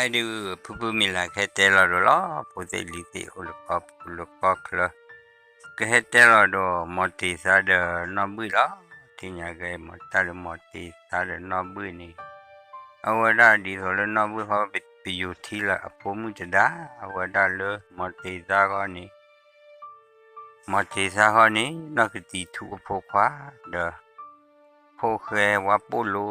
အဒုး ဖုဖုမံၤလၢ်ကဟဲတဲလီၤဒိၣ်လီၤ, ဖိသ့ၣ်လံၤသ့ၣ်အိၣ်လၢကီၢ်ပူၤလၢကီၢ်ချၢ, ကဟဲတဲလီၤဒိၣ် မီၤတ့ၤသါဒီးနီၢ်ဘှံးလီၤ. ထံၣ်ညါကဲမီၤတၢ်လၢမီၤတ့ၤသါဒီးနီၢ်ဘှံးန့ၣ်, အဝဲဒၣ်ဒ်သိးလၢနီၢ်ဘှံးဃီ ပယိၤထံလၢအဖိမုၣ်တဒါ, အဝဲဒၣ်လၢမီၤတ့ၤသါဃီန့ၣ် မီၤတ့ၤသါဃီန့ၣ် နီၢ်ကတံၤထူအဖိခွါ, ဒီး ဖိၣ်ဃဲဝါပိၣ်လိ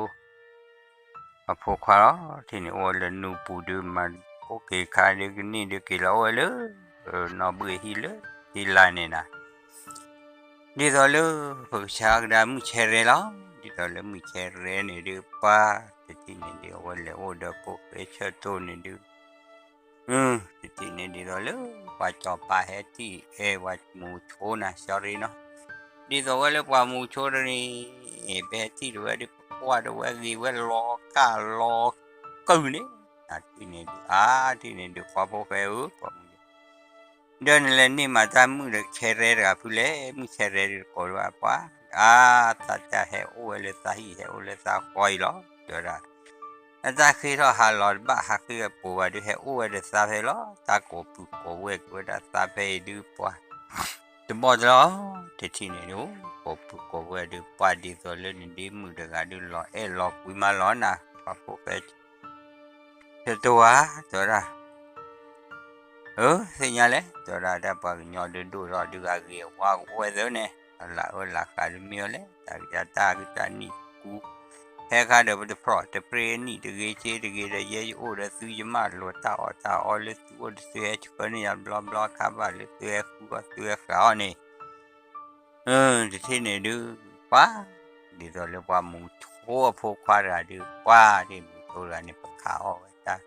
အဖိခွါလီၤ. ထံၣ်န့ၣ်အိၣ်ဝဲလၢနူပူၤဒုး မၤအိၣ်က့ၤခါဒုးကန့ၢ်ဒုးက့ၤလီၤအိၣ်ဝဲလၢ နီၢ်ဘှံးဟံၣ်လၢ ဟံၣ်လါန့ၣ်နၤ, ဒ်သိးလၢပကဆါကဒါမုၢ်ဆဲးရဲလီၤ. ဒ်သိးလၢမုၢ်ဆဲးရဲန့ၣ်ဒုး ပှၤတထံၣ်န့ၣ်ဒုး အဝဲလဲၤအိၣ်ဒီးဖိၣ်ဃဲဆၢတိၢ်န့ၣ်ဒုး အၢ တထံၣ်န့ၣ်ဒ်သိးလၢ ပှၤစီၤပၤဟဲထံၣ်အဲၣ်ပှၤမူၤဆိနၤ sorry နီၤ, ဒ်သိးဝဲလၢပှၤမူၤဆိတဂၤန့ၣ် ပဟဲထံၣ်တဝဲဒုး ပကွၢ်တဝဲဂ့ၤဝဲလီၤကၢ်လီၤကုၢ်န့ၣ်, နထံၣ်န့ၣ်ဒုး အါ ထံၣ်န့ၣ်ဒုး ပှၤဖိၣ်ဃဲဧၢ ပှၤမူၤဆိ ဒီးနလဲၤန့ၢ်မၤတၢ်မုၣ်ဒီးဆဲးရဲတဂၤဖုလဲၣ်, မုၣ်ဆဲးရဲဒုးတကိးဒၣ်ပှၤ, အါ သးတၢ်ဟဲအိၣ်ဝဲလၢသးဟံၣ် ဟဲအိၣ်လၢသးဃီအံၤလီၤ တဲဝဲဒၣ်, အတၢ်ဃ့ထီၣ်ဟးလီၤတဘၣ် ဟးဃ့အပူၤဘၣ်ဒုး ဟဲအိၣ်ဝဲဒီးသးဖဲလီၤ, တၢ်ကိးပုၢ်ကိးဝဲၢ်က့ၤဝဲဒၣ်သးဖဲအံၤဒုးပှၤ, တဘီၣ်တလီၤ, တထံၣ်န့ၣ်ဒုး ကိးပုၢ်ကိးဝဲၢ်ဒုး ပှၤဒ်သိးလၢနဒ့မုၣ်တဂၤဒုး လီၤအဲၣ်လီၤကွံမးလီၤနၤ, ပှၤဖိၣ်ဃဲ ဆၢတိၢ်ဧါ တဲဝဲဒၣ်, အၢ သ့ၣ်ညါလဲၣ် တဲဝဲဒၣ် တၢ်ပှၤကညီဒုးဒိၣ်ထီၣ်ဒုးဂၤဂ့ၤအဝါကအိၣ်ဝဲသၢန့ၣ် အလၢအၢလၢဃးဒုးမ့ၢ်ဝဲလဲၣ် တၢ်ကယၤတၢ်ကတၢၢ်နံၣ်ကူ ဟဲခါဒီးပတဖျီၣ်တပြ့အနံၣ်တဂ့ၤ ဆ့တဂ့ၤဒီး ယဲယအိၣ်ဒီးသုယမၢလိာ်တၢ်အီၣ်တၢ်အီလၢသုအိၣ်ဒီးသုဟဲဆှၢန့ၢ်ယၤဘျီဘျီ ခါဘၣ်လၢသုဟဲဃုအီၣ်သုဟဲဃးအီၣ်န့ၣ် တထံၣ်န့ၣ်ဒုး ပှၤ ဒ်သိးလၢပှၤမူၤဆိအဖိခွါတဂၤဒုး ပှၤဒ်မူၤဆိတဂၤန့ၣ် ပခးအီၣ်ဝဲတၢ်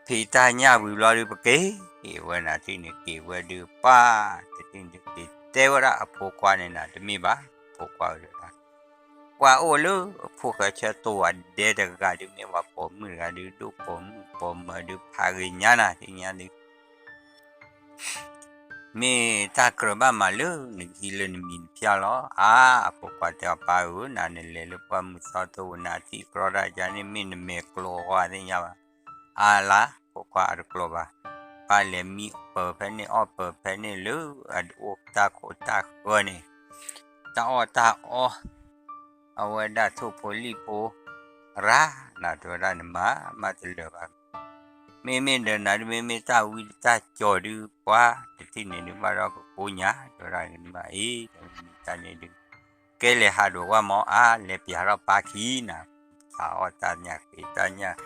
ဖံးတၢ်ညၣ်ဝံၤဘျီဒုး ပက့ၤဝဲနၤထံၣ်န့ၣ် က့ၤဝဲဒုး ပှၤ တထံၣ်န့ၣ်ဒုး က့ၤတဲဝဲဒၣ်အဖိခွါန့ၣ်နၤ တမ့ၢ်ဘၣ် ဖိခွါဝဲဒၣ် ပှၤအိၣ်လၢအဖိၣ်ဃဲဆၢတိၢ်ဝဲဒဲတဂၤဒုး မ့ၢ်ပှၤပိာ်မုၣ်တဂၤဒုး ဒိၣ်ပိာ်မုၣ်ပိာ်မၢၤဒုး ဖးဂ့ၤညါနၤ သ့ၣ်ညါဒုး မ့ၢ်တၢ်ကြၢးဘၣ်မးလၢနကဟံးလၢနမံၤနဖၠၣ်လီၤ. အါ အဖိခွါတဲအီၤ ပၢ်ဧၢ နၤနလဲၤလၢပှၢ်မုၢ်သီထိ နၤထံၣ်ကြီတၢ်ယါန့ၣ် မ့ၢ်နမဲာ်ကျိၤအဂီၢ်သ့ၣ်ညါဘၣ်. အါလါ ဖိခွါအတကျိၤဘၣ်. ပၢ်လဲၤမံပၢၢ်ဖဲန့ၣ် အီၣ်ပၢၢ်ဖဲန့ၣ်လၢအအိၣ်တၢ်ခိၣ်တၢ်ဃၢန့ၣ် တၢ်အီၣ်တၢ်အီ အဝဲဒၣ်ထိၣ်ဖိလံၣ်ဖိ ရၤ နၤတဲဝဲဒၣ်နမၤမးတလၢာ်ဘၣ် မ့မ့ၢ်ဒီးနၤဒုး မ့မ့ၢ်တၢ်ဝံတၢ်ကၠီၤဒုး ပှၤတထံၣ်န့ၣ်ဒုး ဘၣ်ဒီးကကိးညါ တဲဝဲဒၣ်နမၤအံၤ တၢ်န့ၣ်ဒုး ကဲလဲၤဟးဒိးဝဲမၢ် အါ လဲၤပျၢ်ထီၣ်ပၢ်ခံနၤ ဖးအီၣ်တၢ်ညၣ်ဃ့တၢ်ညၣ်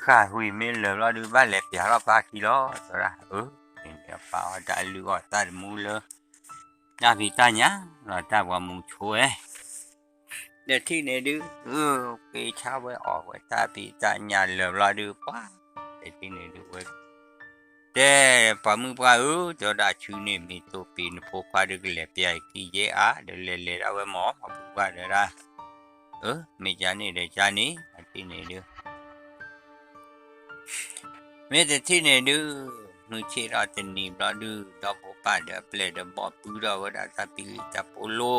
ဃၣ်ဝံၤမ့ၢ်လၢာ်ဘျီဒုး ဘၣ်လဲၤပျၢ်ထီၣ်ပၢ်ခံလီၤ တဲဝဲဒၣ် အၢ န့ၣ်ပၢ်အီၣ်တၢ်အလုၢ်အီၣ်တၢ်တမူလၢ တၢ်ဖံးတၢ်ညၣ်လီၤ တၢ်ပှၤမူၤဆိဝဲ ဒီးထံၣ်န့ၣ်ဒုး အၢ က့ၤဆါဝဲအီၣ်ဝဲတၢ်ဖံးတၢ်ညၣ်လၢာ်ဘျီဒုး ပှၤ ဒီးထံၣ်န့ၣ်ဒုးဝဲ တဲ ပှၤမုၣ်ပှၢ်ဧၢ တဲဝဲဒၣ် ဆူန့ၣ်မ့ၢ်တိၢ်ပ့ၤနဖိခွါဒုးကလဲၤပျၢ်အံၤခံယဲၢ်အါ ဒီးလဲၤလဲၤဒၣ်ဝဲမၢ် ပှၤမုၣ်ပှၢ်တဲဝဲဒၣ် အၢ မ့ၢ်ကန့ၣ်ဒီးကန့ၣ် အထံၣ်န့ၣ်ဒုး မ့ၢ်တထံၣ်န့ၣ်ဒုး မုၢ်ဆ့ၣ်ထီၣ်တနံၤဘျီဒုး ဒီဖိပၢ်ဒီးအပျဲၢ်ဒီးဘီၣ်ပုၢ်ထီၣ်ဝဲဒၣ်တၢ်ပံၤလံၤတၢ်ပိလိ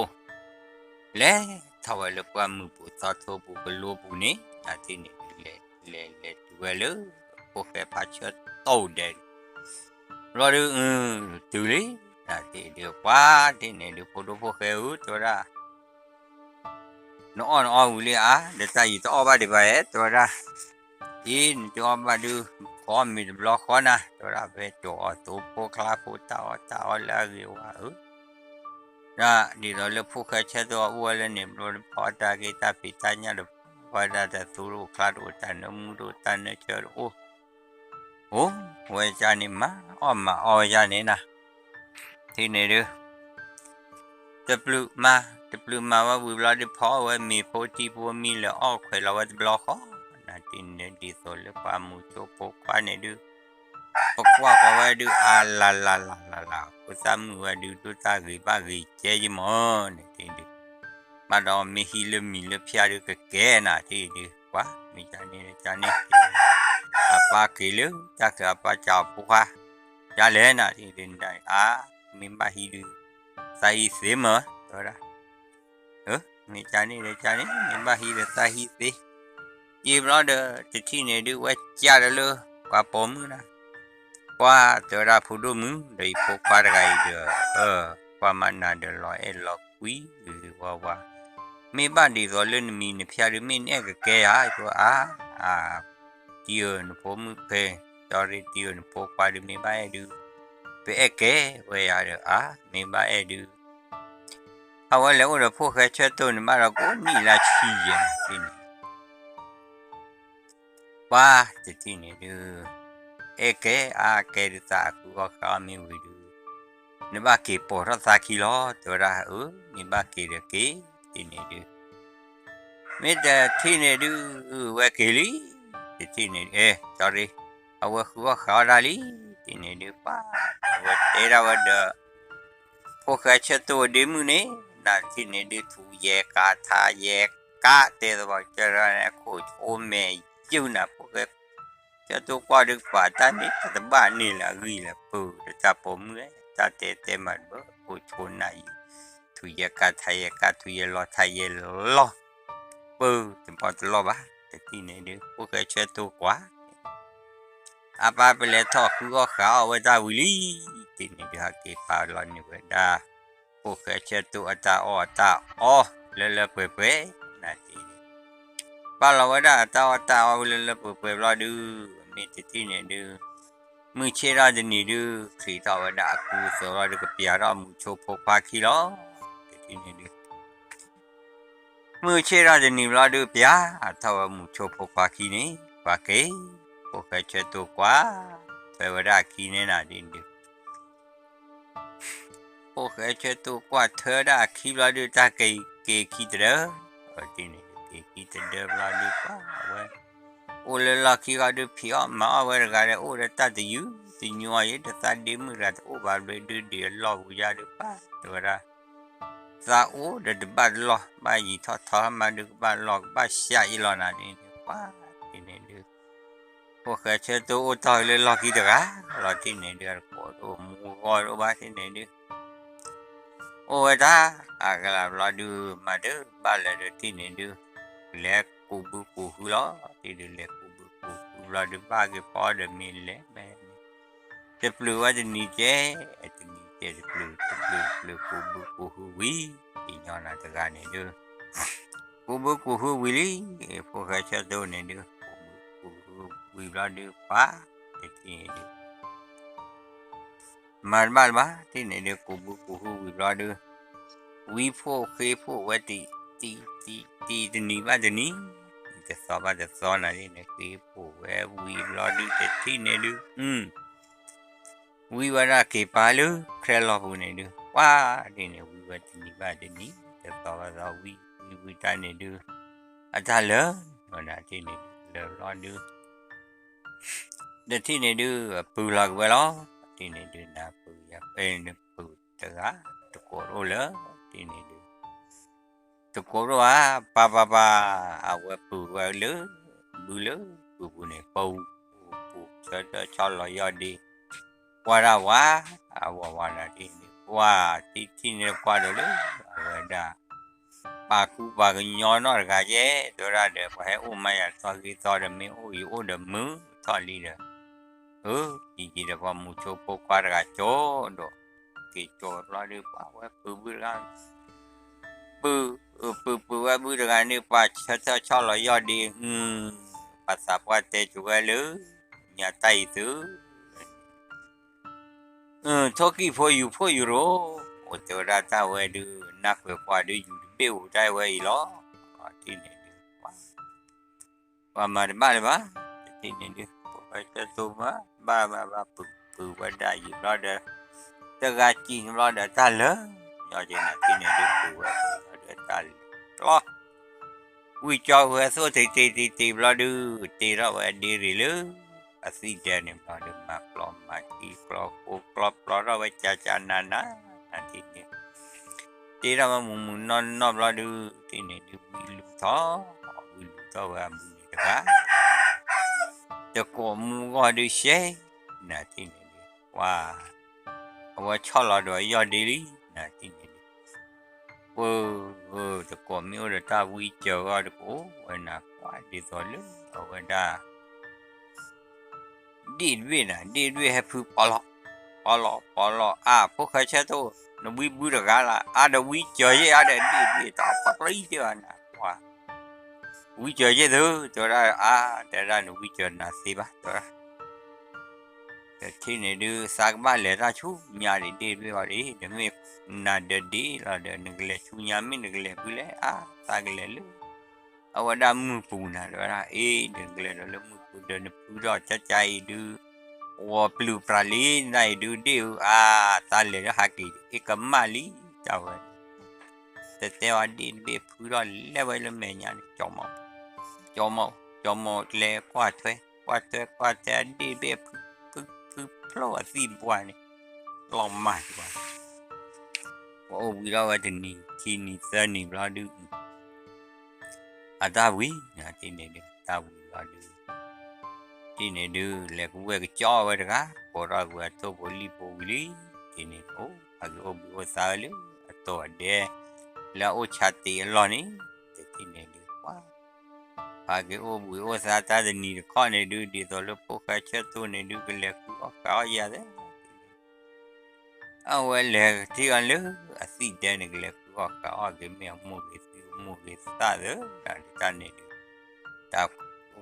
လဲၤထီၣ်ဝဲလၢပှၢ်မုၢ်ပူၤသီထိပူၤကလိပူၤန့ၣ် နၤထံၣ်န့ၣ်ဒုး လဲၤလဲၤလဲၤတုၤဝဲလၢ ဖိၣ်ဃဲဖးဆၢတိၢ်ဒဲး ဘျီဒုး တုၤလံ နၤထံၣ်ဒုး ပှၤထံၣ်န့ၣ်ဒုး ဖိဒိၣ်ဖိၣ်ဃဲဧၢ တဲဝဲဒၣ် နအီၣ်နအီဝံၤလံဧါ ဒီးတၢ်ယံၤတအီၣ်ဘၣ်ဒံးဘၣ်ဧါ တဲဝဲဒၣ် အံၤ နတအီၣ်ဘၣ်ဒုး ဖီမ့ၤတဘျီဃီနၤ တဲဝဲဒၣ် ဖဲကၠီၤအီၣ်သိဖိကျါဖိတၢ်အီၣ်တၢ်အီလၢအဂ့ၤဝါဧၢ ဒ်သိးလၢဖိၣ်ဃဲဆၢတိၢ်အအိၣ်ဝဲလၢန့ၣ် ဘျီဖီတၢ်က့ၤတၢ်ဖံးတၢ်ညၣ်ဒီး ဝဲဒၣ်တၢ်သူတအိၣ်ကျါတအိၣ် တၢ်နၢမူတအိၣ် တၢ်နၢဆၢတအိၣ် အိၣ်ဝဲကန့ၣ် မၤအီၣ်မၤအီဝဲကန့ၣ်နၤ ထံၣ်န့ၣ်ဒုး တပျုာ်မၤ တပျုာ်မၤဝဲဝံၤဘျီဒုး ဖီအီၣ်ဝဲမ့ၤဖိထံဖိမံလၢအီၣ်ခွဲးလီၤဝဲတဘျီဃီ နၤထံၣ်န့ၣ်ဒုး ဒ်သိးလၢပှၤမူၤဆိဖိခွါန့ၣ်ဒုး ပကွၢ်ဃီၤဝဲဒုး အါလၢ်လၢ်လၢ်လၢ်လၢ် ဖိသၣ်မုၣ်ဝဲဒုး ဒိၣ်တၢ်ဂ့ၤဘၣ်ဂ့ၤကဲယမၢ်န့ၣ်ဒုး ဘၣ်ဒီးမ့ၢ်ဟံးလၢမံၤလၢဖၠါဒုးကကဲနၤထံၣ်ဒုး ပှၤမ့ၢ်ကန့ၣ်ကန့ၣ် အပၢ်က့ၤလၢတၢ်ခၢၣ်အပၢ်ကးအီၤဖိခွါ ယၤလဲၣ်နၤထံၣ်ဒုး အါ မ့ၢ်ဘၣ်ဟံးဒုး သးဟံးသ့မၢ် တဲဝဲဒၣ် မ့ၢ်ကန့ၣ်ဒီးကန့ၣ် မ့ၢ်ဘၣ်ဟံးဒီးသးဟံးသ့ ယံာ်ဘျီဒီး တထံၣ်န့ၣ်ဒုး ဝဲကးဒီးလၢ ပှၤပိာ်မုၣ်နၤ, ကွၢ်တဲဝဲဒၣ်ဖိဒိၣ်မုၣ် ဒီးယဖိခွါတဂၤအံၤဒီး, ကွၢ်မးနၤဒီးလီၤအဲၣ်လီၤကွံဝါဝါ, မ့ၢ်ဘၣ်ဒ်သိးလၢနမံၤနဖၠါဒုး မ့ၢ်နအဲၣ်ကကဲဧါ, ယိၤဧါ, တံၤဧၢ နဖိမုၣ်ဖဲ, ကၠီရ့ တံၤဧၢ နဖိခွါဒုး မ့ၢ်ဘၣ်အဲၣ်ဒုး, ပအဲၣ်ကဲဝဲယၤဒီးဧါ, မ့ၢ်ဘၣ်အဲၣ်ဒုး အဝဲလဲၤအိၣ်ဒီးဖိၣ်ဃဲဆၢတိၢ်န့ၣ် ဘၣ်ဒီးကိးနံၣ်လါဆံယဲၢ်န့ၣ်, ပှၤတထံၣ်န့ၣ်ဒုး, အဲၣ်ကဲအါကဲဒုး သးအဃုအီၣ်ဃုအီၣ်မ့ၢ်ဝံၤဒုး, နဘၣ်က့ၤပိာ်ထီၣ်သးခံလီၤ တဲဝဲဒၣ်ဧၢ, မ့ၢ်ဘၣ်က့ၤဒီးက့ၤ, တထံၣ်န့ၣ်ဒုး, မ့ၢ်တထံၣ်န့ၣ်ဒုး, ဝဲက့ၤလံ, တထံၣ်န့ၣ်, အဲ, ကၠီရ့, အဝဲဃုအီၣ်ဃုအီၣ်ဒၣ်လံ, တထံၣ်န့ၣ်ဒုး ပှၤ, အဝဲတဲဒၣ်ဝဲဒီး ဖိၣ်ဃဲဆၢတိၢ်ဝဲဒ့မုၣ်န့ၣ်, နတထံၣ်န့ၣ်ဒုး ထူးယဲၢ်ကးထးယဲၢ်ကး တဲသဘီကၢၢ်န့ၣ် ခိၣ်ဆိမဲာ်ယုၢ်နၤ ဖိၣ်ဃဲဆၢတိၢ်ကွၢ်ဒုး ပှၤတၢ်န့ၣ်တဘၣ်န့ၣ်လၢအဂံၢ်လၢပူၤဒီး တၢ်ပိာ်မုၣ် တၢ်တဲတဲမၤတဘၢ ခိၣ်ဆိနၤယုၢ်, ထူးယဲၢ်ကးထးယဲၢ်ကး ထူးယဲၢ်လီၤထးယဲၢ်လီၤ, ပၢတဘီတလီၢ်ဘၣ်, တထံၣ်န့ၣ်ဒုး ဖိၣ်ဃဲဆၢတိၢ်ကွၢ် အပၢ်ပလဲၤထီၣ်ဃုအီၣ်ဃုအီၣ်ဝဲတၢ်ဝံၤလံ, တထံၣ်န့ၣ်ဒုး ဟဲက့ၤပာ်လီၤန့ၢ်ဝဲဒၣ် ဖိၣ်ဃဲဆၢတိၢ်အတၢ်အီၣ်အတၢ်အီ လၢလၢပှဲၤပှဲၤ, နတထံၣ်န့ၣ်, ပာ်လီၤဝဲဒၣ်အတၢ်အီၣ်တၢ်အီလၢလၢပှဲၤပှဲၤဘျီဒုး, မ့ၢ်တထံၣ်န့ၣ်ဒုး, မုၢ်ဆ့ၣ်ထီၣ်တနံၤဒုး ချံးထီၣ်ဝဲဒၣ်အကူအသိးလီၤဒုး ကပျးထီၣ်မူဆိဖိခွါခံလီၤ, တထံၣ်န့ၣ်ဒုး မုၢ်ဆ့ၣ်ထီၣ်တနံၤဘျီဒုး ပျးထီၣ်ဝဲမူဆိဖိခွါခံန့ၣ်, ပှၤက့ၤ, ဖိၣ်ဃဲဆၢတိၢ်ကွၢ်, ထွဲဝဲဒၣ်အခံန့ၣ်နၤဒ်န့ၣ်ဒုး, ဖိၣ်ဃဲဆၢတိၢ်ကွၢ်ထွဲဝဲဒၣ်အခံဘျီဒုး တၢ်က့ၤက့ၤခံတဒၢ, တထံၣ်န့ၣ်ဒုး က့ၤခံတဒၢဘျီဒုး ပှၤဝဲ, အိၣ်လၢလီၢ်ခံဂီၢ်ဒုး ဖံးအီၣ်မၤအီၣ်ဝဲတဂၤဒီး အိၣ်ဒီးတၢ်တယုၢ်တညိအံၤ တသးဒ့မုၣ်တဂၤတအိၣ်ဘၣ်ဘျ့ဒုး ဒံးအလီၢ်ပူၤယါဒုး ပှၤတဲဝဲဒၣ် သးအိၣ်ဒီးတဘၣ်လီၢ် ဘၣ်ယံၤထီၣ်ထီမးဒုး ကဘၣ်လီၢ်ကဘၣ်ဆးအံၤလီၤနၤဒ်န့ၣ် ပှၤတထံၣ်န့ၣ်ဒုး, ဖိၣ်ဃဲဆၢတိၢ်အိၣ်တ့ၢ်လၢလီၢ်ခံတဂၤလီၤ တထံၣ်န့ၣ်ဒုး အတကိးတအိၣ်မူဂီၢ်တအိၣ်ဘၣ် တထံၣ်န့ၣ်ဒုး အိၣ်ဝဲတၢ်အကလးဘျီဒုး မၤတဘၣ်လၢၤဒီး တထံၣ်န့ၣ်ဒုး, လဲၤကူးဘုကူးဟုလီၤ တထံၣ်ဒုး လဲၤကူးဘုကူးဟုဘျီဒုး ဘၣ်က့ၤဖီဒီးမ့ၢ်လဲၤမ့ၢ် တပျုာ်ဝဲတနံၤကဲ, တနံၤကဲတပျုာ် တပျုာ်တပျုာ် ကူးဘုကူးဟုဝံၤ, ကညီနၤတဂၤန့ၣ်ဒုး, ကူးဘုကူးဟုဝံၤလံ, ဖိၣ်ဃဲဆၢတိၢ်န့ၣ်ဒုး ကူးဘုကူးဟုဝံၤဘျီဒုး ပှၤတထံၣ်န့ၣ်ဒုး မၤတဘၣ်လၢၤဘၣ် တထံၣ်န့ၣ်ဒုး ကူးဘုကူးဟုဝံၤဘျီဒုး, ဝံဖိၣ်ဃ့ဖိၣ်ဝဲတံၤ, တံၤ, တံၤ, တံၤတနံၤဘၣ်တနံၤ, တသီဘၣ်တသီနၤဒ်န့ၣ် ဃ့ဖိၣ်ဝဲဝံၤဘျီဒုး တထံၣ်န့ၣ်ဒုး, ဝံဝဲဒၣ်က့ၤပာ်လၢ ချဲလီၢ်ပူၤန့ၣ်ဒုး ပှၤဒ်န့ၣ် ဝံဝဲတနံၤဘၣ်တနံၤ တသီဘၣ်သီ ဝံဝံဝံတၢ်န့ၣ်ဒုး, အတၢ်လၢာ်, နၤတထံၣ်န့ၣ်ဒုး လၢာ်ဘျီဒုး တထံၣ်န့ၣ်ဒုး ပုၢ်လီၤက့ၤဝဲလီၤ, တထံၣ်န့ၣ်ဒုး နပုၢ်ယပုၢ်တဂၤ တကိးတအိၣ်လၢၤ, တထံၣ်န့ၣ်ဒုး တကိးတအိၣ်ဧါ, ပၢ်ပၢ်ပၢ်, အဝဲပုၢ်ဝဲလၢ ဘုလၢ ပုၢ်ပူၤန့ၣ် ပူၤ, ပူၤဆၢထၢၣ်ဆီၣ်လီၤယီၢ်ဒ့, ကွၢ်ဒၣ်ဝဲ, အဝဲဝဲနၤတထံၣ်န့ၣ် ကွၢ်တထံၣ်န့ၣ်ကွၢ်ဒီးလၢ အဝဲဒၣ် ပာ်ကူပာ်ကညီနီၢ်တဂၤယဲ တဲဝဲဒၣ်ဒီး ပှၤဟဲအိၣ်မးယၤတသီဂ့ၤသီဒီး မ့ၢ်အိၣ်ယအိၣ်ဒီးမုာ်ထီၣ်လံဒီး, အၢ ယံာ်ယံာ်ဒီးပှၤမူဆိဖိခွါတဂၤကၠိဒီး, က့ၤကၠိဝဲဘျီဒုး ပှၤဝဲပုၢ်ဘုတဂၤ, ပုၢ်, ပုၢ်ပုၢ်ဝဲဘုတဂၤန့ၣ် ပှၤဆၢထၢၣ်ဆီၣ်လီၤယီၢ်ဒ့, ပှၤသးပှၢ်တဲကၠိဝဲလၢ ညါတၢ်အံၤသု ထိၣ်ကံၣ်ဖိယူၤဖိၣ်ယူၤရိၤ, အိၣ်တဲဝဲဒၣ်တၢ်ဝဲဒုး နၢ်ကွဲးကွၢ်ဒုး ယူၤတဘ့ၣ်အိၣ်တၢ်ဝဲအံၤလီၤ, တထံၣ်န့ၣ်ဒုး ပှၤမၤတဘၣ်လၢၤဘၣ်, တထံၣ်န့ၣ်ဒုး ပှၤဆၢတိၢ်မး ဘၣ်ဘၣ်ဘၣ် ပုၢ်ပုၢ်ဝဲဒၣ်ယံာ်ဘျီဒီး, တဂၤစံးန့ၣ်ဘျီဒီး တၢ်လၢာ်, ညီက့ၤနၤတထံၣ်န့ၣ်ဒုး ပုၢ်ဝဲပုၢ်ဝဲဒီးတၢ်လၢာ်လီၤ ဝံၢ်ကၠီဝဲသိၣ်တ့တ့တ့တ့ဘျီဒုး တ့ထီၣ်ဝဲအဒ့ရ့ၣ်လၢ အသံၣ်ဒဲန့ၣ်ဘျီဒုး မၤကျီမၤကံကျီဃိကျီပျီထီၣ်ဝဲကၠးကၠးနးနး, နၤတထံၣ်န့ၣ် တ့ထီၣ်ဝဲမုၢ်မုၢ်နီၢ်နီၢ်ဘျီဒုး တထံၣ်န့ၣ်ဒုး ဝံလူၤထီၣ်, ဝံလူၤထီၣ်ဝဲအမုၢ်န့ၣ်တဂၤ တကိးမူဂီၢ်ဒုးရှဲ, နၤတထံၣ်န့ၣ်ဒုး ပှၤ အဝဲဆီၣ်လီၤဒီးယီၢ်ဒ့လံ, နၤတထံၣ်န့ၣ်ဒုး ပၢ်, တကိးမ့ၢ်အိၣ်ဒီးတၢ်ဝံစၢၤအဂီၢ်တကိးဝဲနၤ ကွၢ်ဒ်သိးလၢအဝဲဒၣ် ဒ့ၣ်တဘ့ၣ်နၤ ဒ့ၣ်တဘ့ၣ်ဟဲဖုပီလီၤ, ပီလီၤ ပီလီၤ အါ ဖိၣ်ဃဲဆၢတိၣ် နဝံဘုတဂၤလၢ အါဒီးဝံစၢၤယဲၢ် အါဒီးဒ့ၣ်တဘ့ၣ်တၢ်ဖီကျီသ့ၣ်ဘၣ်နၤ ကွၢ် ဝံစၢၤယဲၢ်သု တဲဝဲဒၣ် အါ တဲဝဲဒၣ် နဝံစၢၤနၤသ့ဘၣ် တဲဝဲဒၣ် တထံၣ်န့ၣ်ဒုး သးကဘၣ်လဲၤတၢ်ဆူညါဒံး ဒ့ၣ်တဘ့ၣ်အီၤဒံး နမ့ၢ်နၤဒၢးဒံးလီၤဒီး နကလဲၤဆူညါ မ့ၢ်နကလဲၤဖုလဲၣ် အါ သးကလဲၤလၢ အဝဲဒၣ်မုၢ်ပူၤနၤ တဲဝဲဒၣ် အ့ နကလဲၤဒီးလၢမုၢ်ပူၤဒီး နဖုထီၣ်ကၠၢကၠၢအံၤဒုး ဂီၤပျုၤပြးလံ နၤအံၤဒုး ဒ့ၣ်ဧၢ အါ သးလဲၤလၢဟးက့ၤ အ့ ကမၣ်လံ တဲဝဲ တတဲအီၤ ဒ့ၣ်တဘ့ၣ်ဖုထီၣ်လဲၤဝဲလၢမဲာ်ညါန့ၣ် ကၠီမီၣ်, ကၠီမီၣ်, ကၠီမီၣ်လဲၤကွၢ်ထွဲ, ကွၢ်ထွဲ ကွၢ်ထွဲ အဒ့ၣ်တဘ့ၣ်ဖု, ဖု, ဖုဖျိအသံၣ်ဘှါန့ၣ်, လီၤမၢ်တဘၣ်, ပှၤအိၣ်ဝံၤထီၣ်ဝဲတနံၤ ခံနံၤ သၢနံၤဘျီဒုး အတၢ်ဝံၤ တထံၣ်န့ၣ်ဒုး တၢ်ဝံၤဘျီဒုး တထံၣ်န့ၣ်ဒုး လဲၤကဝဲၢ်ကကၠီဝဲတဂၤ ကိးထီၣ်ကွံာ်အထိၣ်ဖိလံၣ်ဖိဝံၤလံ, တထံၣ်န့ၣ်ဒုး အိၣ်ဟးက့ၤအိၣ်ဘှံးအိၣ်သါဝဲလၢ အတိာ်အဒဲ လၢအအိၣ်ဆးတ့ၢ်အလီၢ်န့ၣ်, တထံၣ်န့ၣ်ဒုး ပှၤ ဟးက့ၤအိၣ်ဘှံးအိၣ်သါတၢ်တနံၤတခီန့ၣ်ဒုး ဒ်သိးလၢဖိၣ်ဃဲဆၢတိၣ်န့ၣ်ဒုး ကလဲၤဃုအီၣ်ဃုအီၣ်ယၤသ့ အဝဲလဲၤထံၣ်အီၤလၢအသံၣ်ဒဲန့ၣ်ကလဲၤဃုအီၣ်ဃုအီၣ်က့ၤ မ့ၢ်အမိၢ်ဂ့ၤသူ အမိၢ်ဂ့ၤသၣ်သ့ ဒ်တၢ်န့ၣ်ဒုး တၢ်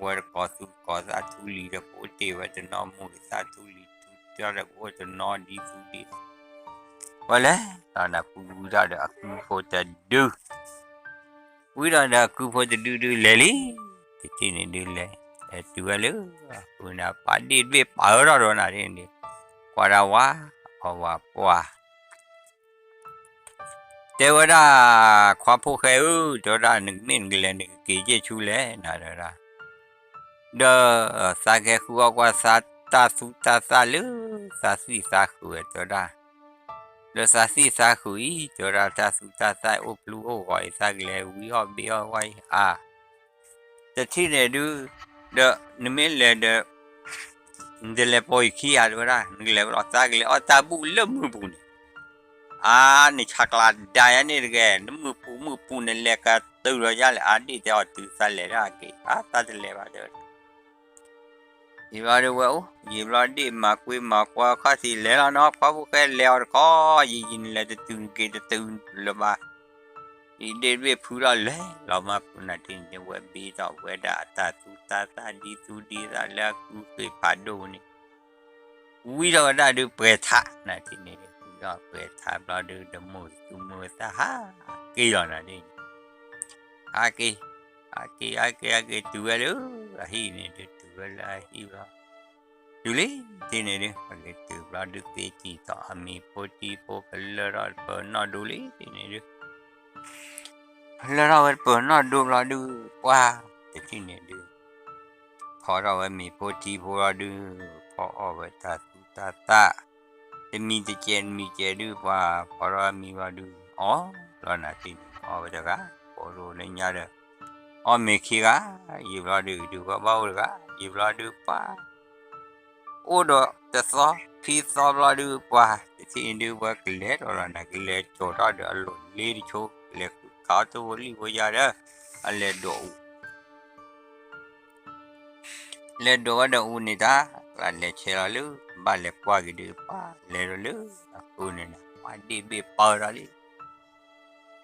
ဝဲတကိးသူၣ်ကိးသၣ်ထူလံၤဒီး ကအိၣ်တ့ၢ်ဝဲတနီၤ မိၢ်ဂ့ၤသၣ်ထူလံၤထူ တၢ်ဒီးကအိၣ်တနီၤဒ်သူဒ် ဝဲလဲၤ ဒီးနၢ်ပူၤဝံၤဒီးအကုဖိတဒု ဝံၤဒီးဒီးအကုဖိတဒုဒုးလဲၤလံ, တထံၣ်န့ၣ်ဒုးလဲၤ လဲၤတုၤဝဲလၢ အကုန့ၣ် ပာ်ဒ့ၣ်တဘ့ၣ်ပာ်အၢထီၣ်ဒီးနၤဒ်န့ၣ်, ကွၢ်ဒၣ်ဝါ အီၣ်ဝဲပှၢ် တဲဝဲဒၣ် ခွါဖိၣ်ဃဲဧၢ, တဲဝဲဒၣ် နမ့ၢ်နကလဲၤနကက့ၤကဲၣ်ဆူလဲၣ် နၤတဲဝဲဒၣ်, ဒီးသးကဟဲဃုအီၣ်ကွၢ်သးတၢ်သူတၢ်သၣ်လၢ သးသံၣ်သးဃုာ်ဝဲ တဲဝဲဒၣ်, လၢသးသံၣ်သးဃုာ်အံၤ တဲဝဲဒၣ် တၢ်သူတၢ်သၣ်အိၣ်ဖျူအိၣ်ဂီၤအံၤ သးကလဲၤဝံအီၣ်ဘ့ၣ်အီၣ်ဝဲအံၤ အါ တထံၣ်န့ၣ်ဒုး ဒီးနမ့ၢ်လဲၤဒီး နတလဲၤပိာ်ယခံဧါ တဲဝဲဒၣ်, နကလဲၤလီၤ သးကလဲၤအီၣ်တၢ်ဘူၣ်လၢမုၢ်ပူၤန့ၣ်, အါ နဆးကျးဒါယၤန့ၣ်တဂ့ၤ, နမုၢ်ပူၤမုၢ်ပူၤနလဲၤကတုၤလီၤယါလဲၣ်, အါ ဒ့ၣ်တဲအီၤတုၤသးလဲၤဒၣ်က့ၤ အါ သးတလဲၤဘၣ်တဲဝဲဒၣ် ယံၤဘျီဒုးဝဲအိၣ် ယံၤဘျီဒ့ၣ်မၤကွ့မၤကွၢ်ခီၣ်ထံးလဲၤလီၤနီၤ ခွါဖိၣ်ဃဲလဲၤအီၤတခီ ယံၤယံၤနလဲၤတတုၤက့ၤတတုၤလၢၤဘၣ်, ယဒ့ၣ်တဘ့ၣ်ဖုထီၣ်လဲၤလီၤမၢ်ပူၤနၤတထံၣ်န့ၣ် ဝဲဘ့ထီၣ်ဝဲဒၣ်အတၢ်သူတၢ်သၣ်ဒ်သူဒ်သၣ်လၢအကုဃ့ၢ်ဖးဒိၣ်န့ၣ် ဝံထီၣ်ဝဲဒၣ်ဒုးပှဲၤထးနၤတထံၣ်န့ၣ် ဝံထီၣ်ပှဲၤထးဘျီဒုး ဒီးမိၢ်သူမိၢ်သၣ်ဟးက့ၤလီၤနၤဒ်န့ၣ် ဟးက့ၤ ဟးက့ၤ ဟးက့ၤ ဟးက့ၤ တုၤဝဲလၢအဟံၣ်န့ၣ်ဒုး တုၤဝဲလၢအဟံၣ်ဘျီ တုၤလံတထံၣ်န့ၣ်ဒုး ဟးက့ၤတုၤဘျီဒုး က့ၤစံၣ်ထီၣ်အမ့ၤဖိထံဖိ ကလၢထီၣ်ပၢၤနီၣ်ဒိလံတထံၣ်န့ၣ်ဒုး လၢထီၣ်ဝဲပၢၤနီၣ်ဒိဘျီဒုး ပှၤတထံၣ်န့ၣ်ဒုး ဖီထီၣ်ဝဲမ့ၤဖိထံဖိဘျီဒုး ဖီအီၣ်ဝဲတၢ်သူတၢ်သၣ် တမံၤတကဲးတမံၤကဲးဒုး ပှၤဖီထီၣ်ဝဲမံဘျီဒုး အီၣ်ဘျီနၤတထံၣ်န့ၣ် အီၣ်ဝဲတဂၤ ကိးဒိၣ်လၢညါဒီး အီၣ်မ့ၤခံဂၤ ယံၤဘျီဒုး ဒုးဝဲဘၣ်အိၣ်တဂၤ ယံၤဘျီဒုးပှၤ အိၣ်ဒီးတသီခံသီဘျီဒုး ပှၤတထံၣ်န့ၣ်ဒုး ဝဲကလဲၤထီၣ်လီၤနၤ ကလဲၤကၠီၤထီၣ်ဒီးအလီၢ်လ့တဆိ ကလဲၤဃုခးအီၣ်ထိၣ်ဖိလံၣ်ဖိယါဒီး အလဲၤဒိးအူ လဲၤဒိးဝဲဒီးအူန့ၣ်တၢ် ကျါလဲၤဆဲးလီၤလၢ ဘၣ်လဲၤကွၢ်က့ၤဒုး ပှၤလဲၤဒီးလၢ အဃုန့ၣ်နၤ ပှၤဒ့ၣ်ဘ့ၣ်ပၢၢ်ထီၣ်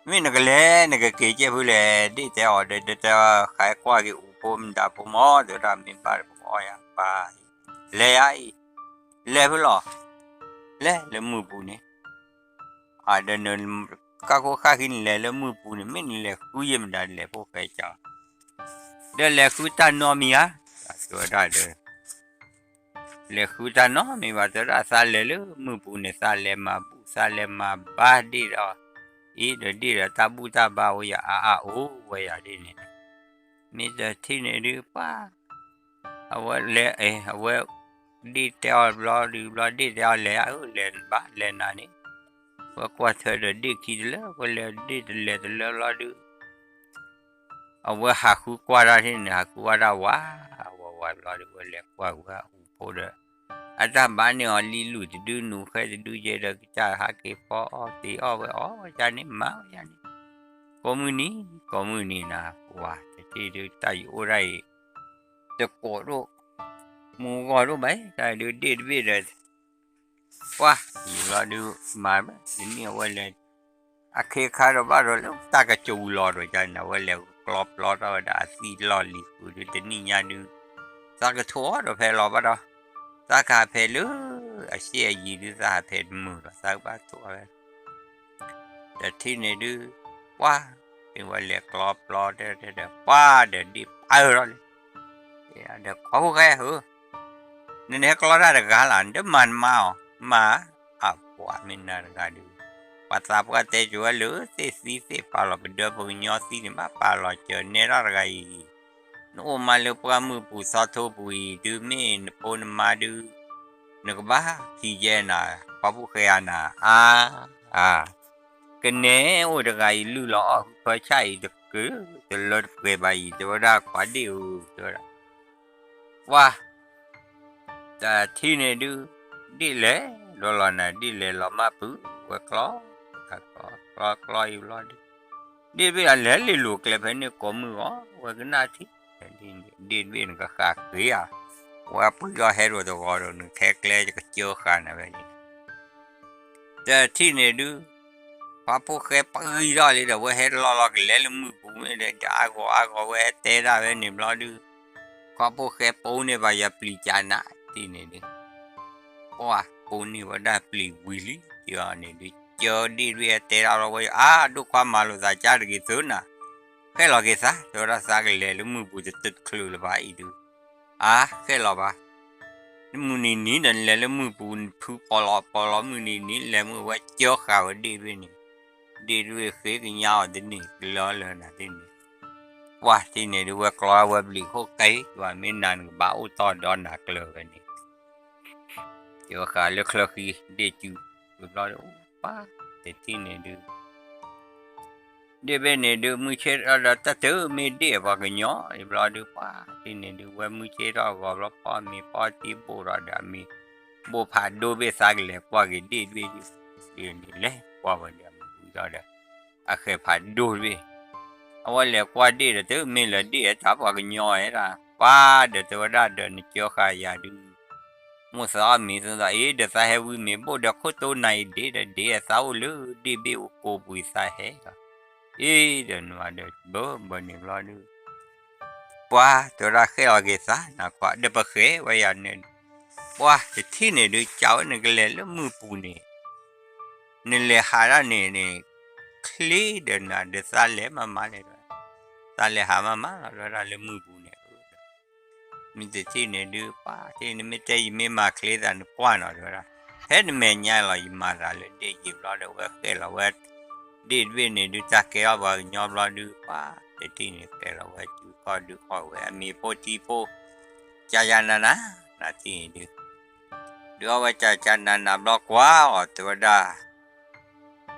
လံ မ့ၢ်နကလဲၤ နကက့ၤကဲၣ်ဖုလဲၣ် ဒ့ၣ်တဲအီၤဒီး တဲတဲ ဃဲကွၢ်က့ၤအူဖိမတၤဖိမီၤ တဲဝဲဒၣ် မ့ၢ်ဘၣ်တဘၣ်အီၣ်ယၤ ပှၤ လဲၤယၤအံၤ လဲၤဖုလီၤ လဲၤလၢမုၢ်ပူၤန့ၣ် အဒီးန ကၢ်ခိၣ်ဃၣ်ဃံနလဲၤလၢမုၢ်ပူၤန့ၣ် မ့ၢ်နလဲၤဃုယဲၢ်မတၤလဲၤဖိၣ်ဃဲကၠီ ဒီးလဲၤဃုတၢ်နီတမံၤဧါ တဲဝဲဒၣ်ဒီး လဲၤဃုတၢ်နီတမံၤဘၣ် တဲဝဲဒၣ် သးလဲၤလၢမုၢ်ပူၤန့ၣ် သးလဲၤမၤဘူၣ် သးလဲၤမၤဘါဒ့ၣ်ဒီး အ့ဒီးဒ့ၣ်ဒီးတၢ်ဘူၣ်တၢ်ဘါအိၣ်ယၤအါအါအိၣ်ဝဲယၤဒ်န့ၣ် မ့ၢ်တထံၣ်န့ၣ်ဒုးပှၤ အဝဲလဲၤ အဝဲ ဒ့ၣ်တဲအီၤဘျီဒုး ဘျီ ဒ့ၣ်တဲအီၤလဲၤဧၢ လဲၤဘၣ်လဲၤနၤန့ၣ် ဝဲကွၢ်ထွဲဒီးဒ့ၣ်ခံတလၢ ဝဲလဲၤဒ့ၣ်တလဲၤတလၢဘျီဒုး အဝဲဟးဃုကွၢ်တၢ်ထံၣ်န့ၣ် ဟးဃုကွၢ်တၢ်ဝး ဝးဝးဘျီဒုး ဝဲလဲၤကွၢ်ဝဲအူဖိဒီး အတၢ်ဘါန့ၢ်အီၤလံလူၢ်တဒု နူၤဃဲတဒုယဲဒီး ကစၢ်ဟးက့ၤဖီအီၣ်တ့ၤအီၣ်ဝဲအီၣ်ယၤန့ၣ် မၤဝဲယၤန့ၣ် ကိးမုၢ်နံၤ ကိးမုၢ်နံၤနၤ ပှၤတထံၣ်ဒုး တၢ်ယအိၣ်ဒၣ်အံၤ တကိးဒိၣ် မူဂီၢ်ဒိၣ်ဘၣ် တၢ်ဒုးဒ့ၣ်တဘ့ၣ်ဒီး ပှၢ် ယံာ်ဘျီဒုး မၤဘၣ် တနံၣ်အဝဲလဲၤ အခ့အခါဒီးဘၣ်ဒီးလၢတၢ်ကစူၤလီၤဒီး ကနၤဝဲလဲၤကျီပျီထီၣ်ဝဲဒၣ်အသံလီၢ်လံၤဃုာ်ဒုး တနံၣ်ညါဒုး သးကထိးအီၤဒီးဖဲလီၤဘၣ်ဒီး သးကဟးဖဲလၢ အရှ့အယံၤဒုး သးဟးဖဲတမုာ်ဒီး သးကဘၣ်ထိးဝဲ တထံၣ်န့ၣ်ဒုး ပှၢ် မ့ၢ်ဝဲလဲၤကျီပျီတဲတဲဒီး ပှၢ်ဒီးဒ့ၣ်ပၢထီၣ်လံ ဒီးခွါဖိၣ်ဃဲဧၢ နနဟဲကျီတၢ်တဂၤလၢ် နတမၤနမါအီၤ မၤ အပှၤမ့ၢ်နၤတဂၤဒုး ပှၤသးပှၢ်တဲကၠိၤဝဲလၢသ့ၣ်သံသ့ၣ်ပာ်လီၤပဒၢပကညီသံန့ၣ် ဘၣ်ပာ်လီၤစၢၤနဲထီၣ်တဂၤအံၤ နအိၣ်မးလၢပှၢ်မုၢ်ပူၤသီထိပူၤအံၤဒုး မ့ၢ်နဖိနမါဒုး နကဘၣ်ဖံးယဲနၤ ခွါဖိၣ်ဃဲဧါနၤ အါ အါ ကနဲအိၣ်တဂၤအံၤ လုၢ်လီၤအီၣ်ဟုဖၢဆၣ်အံၤ တကတလၢတပှဲၤဘၣ်အံၤ တဲဝဲဒၣ်ခွါဒ့ၣ်ဧၢ တဲဝဲဒၣ် ပှၢ် တထံၣ်န့ၣ်ဒုး ဒ့ၣ်လဲၤဒီးလီၤနၤ ဒ့ၣ်လဲၤလီၤမၢ်ပုၢ် ဝဲကျီ ကျီကျီအံၤဘျီဒုး ဒ့ၣ်တဘ့ၣ်အလဲၤလ့လိၤကျဲဖဲန့ၣ်ကိးမုၢ်ဂီၤ ဝဲကနၣ်ထံၣ် ဒ့ၣ်တဘ့ၣ်နကဃၣ်ဃ့ဧါ ဝဲပှံၤထီၣ်ဟဲဒိၣ်တဂီၤဒီး နခဲကျဲကစၢဃာ်နၤဝဲန့ၣ် တထံၣ်န့ၣ်ဒုး ခွါဖိၣ်ဃဲပဂံၢ်ထီၣ်လံဒီး ဝဲဟဲလီၤလီၤကလဲၤလၢမုၢ်ပူၤမ့ၢ်ဒီး အါဂီၤအါဂီၤ ဝဲဟဲတဲဒၣ်ဝဲန့ၣ်ဘျီဒုး ခွါဖိၣ်ဃဲပိန့ၢ်ဘၣ်ယပျံၤကနး တထံၣ်န့ၣ်ဒုး ပှၢ်ပိန့ၢ်ဝဲဒၣ်ပျံၤဝံၤလံ ဒ်အီၤန့ၣ်ဒုး ကၢဒ့ၣ်တဘ့ၣ်ဟဲတဲဒၣ်လီၤဝဲ အါ ဒိၣ်ခွါမၤလိာ်သးကါတဂ့ၤသုနၤ ဃဲၣ်လီၤက့ၤသး တဲဝဲဒၣ်သးကလဲၤလၢမုၢ်ပူၤ တတုၤတချုးလၢၤဘၣ်အံၤဒုး အါ ဃဲၣ်လီၤဘၣ် နမုၢ်နံၤနံၤဒီးနလဲၤလၢမုၢ်ပူၤ နဖုပီၤလီၤပီၤလီၤ မုၢ်နံၤနံၤ နလဲၤမုၢ်ဝဲကၢဃာ်ဝဲဒ့ၣ်တဘ့ၣ်န့ၣ် ဒ့ၣ်တဘ့ၣ်ဃ့ကညးအီၤတန့ၢ်ကလၢလၢနၤတန့ၢ် ပှၢ်တထံၣ်န့ၣ်ဒုး ဝဲကျီဝဲဘျံးခိၣ်ကဲ ယွၤမ့ၢ်နၤနကဘၣ်အိၣ်တီဒီးနၤကျၢၤဝဲန့ၣ် ယဝဲဃာ်လၢချၢဃံဒ့ၣ်စု ဝံၤဘျီဒုး ပှၢ်တထံၣ်န့ၣ်ဒုး ဒ့ၣ်ဘ့ၣ်န့ၣ်ဒုး မုၢ်ဆ့ၣ်ထီၣ်ဒီးတၢ်တုၤမ့ၢ်ဒ့ၣ်အပှၤကညီ ယဘျီဒုးပှၢ်တထံၣ်န့ၣ်ဒုး ဝဲမုၢ်ဆ့ၣ်ထီၣ်အဂီၤဘျီ ဖီမ့ၤဖီတံၢ်ဘိၣ်ထီၣ်ဒီးအမ့ၤ ဘိၣ်ဖးဒိၣ်ဘ့ၣ်သးကလဲၤကွၢ်က့ၤဒ့ၣ်တဘ့ၣ်ဒုး ဒ့ၣ်န့ၣ်လဲၤကွၢ်ဝဲဒီးအမုၢ်ဒီး အဃဲၤဖးဒိၣ်တဘ့ၣ် အဝဲလဲၤကွၢ်ဒ့ၣ်ဒီး တုၤမ့ၢ်လၢဒ့ၣ်တၢ်ပှၤကညီဝဲဒၣ် ပှၢ်ဒီးတဲဝဲဒၣ်ဒီးနကၢဃာ်ယၤဒုး မိၣ်သးအီၣ်မ့ၤသးအံၤ ဒီးသးဟဲဝံမ့ၤဘိၣ်ဒီးခိၣ်တိနၤအံၤဒ့ၣ်ဒီးဒ့ၣ်သးအိၣ်လၢဒ့ၣ်ဘ့ၣ်အိၣ်ကိးပူၤသးဟဲလီၤ အ့ဒီးနမၤဒီးဘၢဘၢန့ၣ်ဘျီဒုး ပှၢ်တဲဝဲဒၣ်ဃဲၣ်လီၤက့ၤသး နကွၢ်ဒီးပဃဲၤဝဲယၤန့ၣ် ပှၢ်တထံၣ်န့ၣ်ဒုး ကးဝဲနကလဲၤလၢမုၢ်ပူၤန့ၣ် နလဲၤဟးဒၣ်န့ၣ်န့ၣ် ချ့ဒီးနၤဒီးသးလဲၤမၤမၤလဲၣ် သးလဲၤဟးမၤမၤလီၤ တဲဝဲဒၣ်လၢမုၢ်ပူၤန့ၣ် မ့ၢ်တထံၣ်န့ၣ်ဒုး ပှၢ်တထံၣ်န့ၣ် မ့ၢ်တဲယမ့ၢ်မၤချ့သးနကွၢ်နီၤ တဲဝဲဒၣ် ဖဲနမဲာ်ညါလီၤ ယမၤသးလၢဒ့ၣ်ယံာ်ဘျီဒီး ဝဲဃဲၣ်လီၤဝဲ ဒ့ၣ်တဘ့ၣ်န့ၣ်ဒုး တၢ်ကဲထီၣ်ပှၤကညီဘျီဒုး ပှၢ်တထံၣ်န့ၣ် ဃဲၣ်လီၤဝဲစုခီၣ်ဒုးခီၣ်ဝဲ အမ့ၤဖိထံဖိ ကၢ်ကၢ်နးနး နထံၣ်န့ၣ်ဒုး ဒုးအီၣ်ဝဲကၢ်ကၢ်နးနးဘျီကွၢ်အီၤ တဲဝဲဒၣ်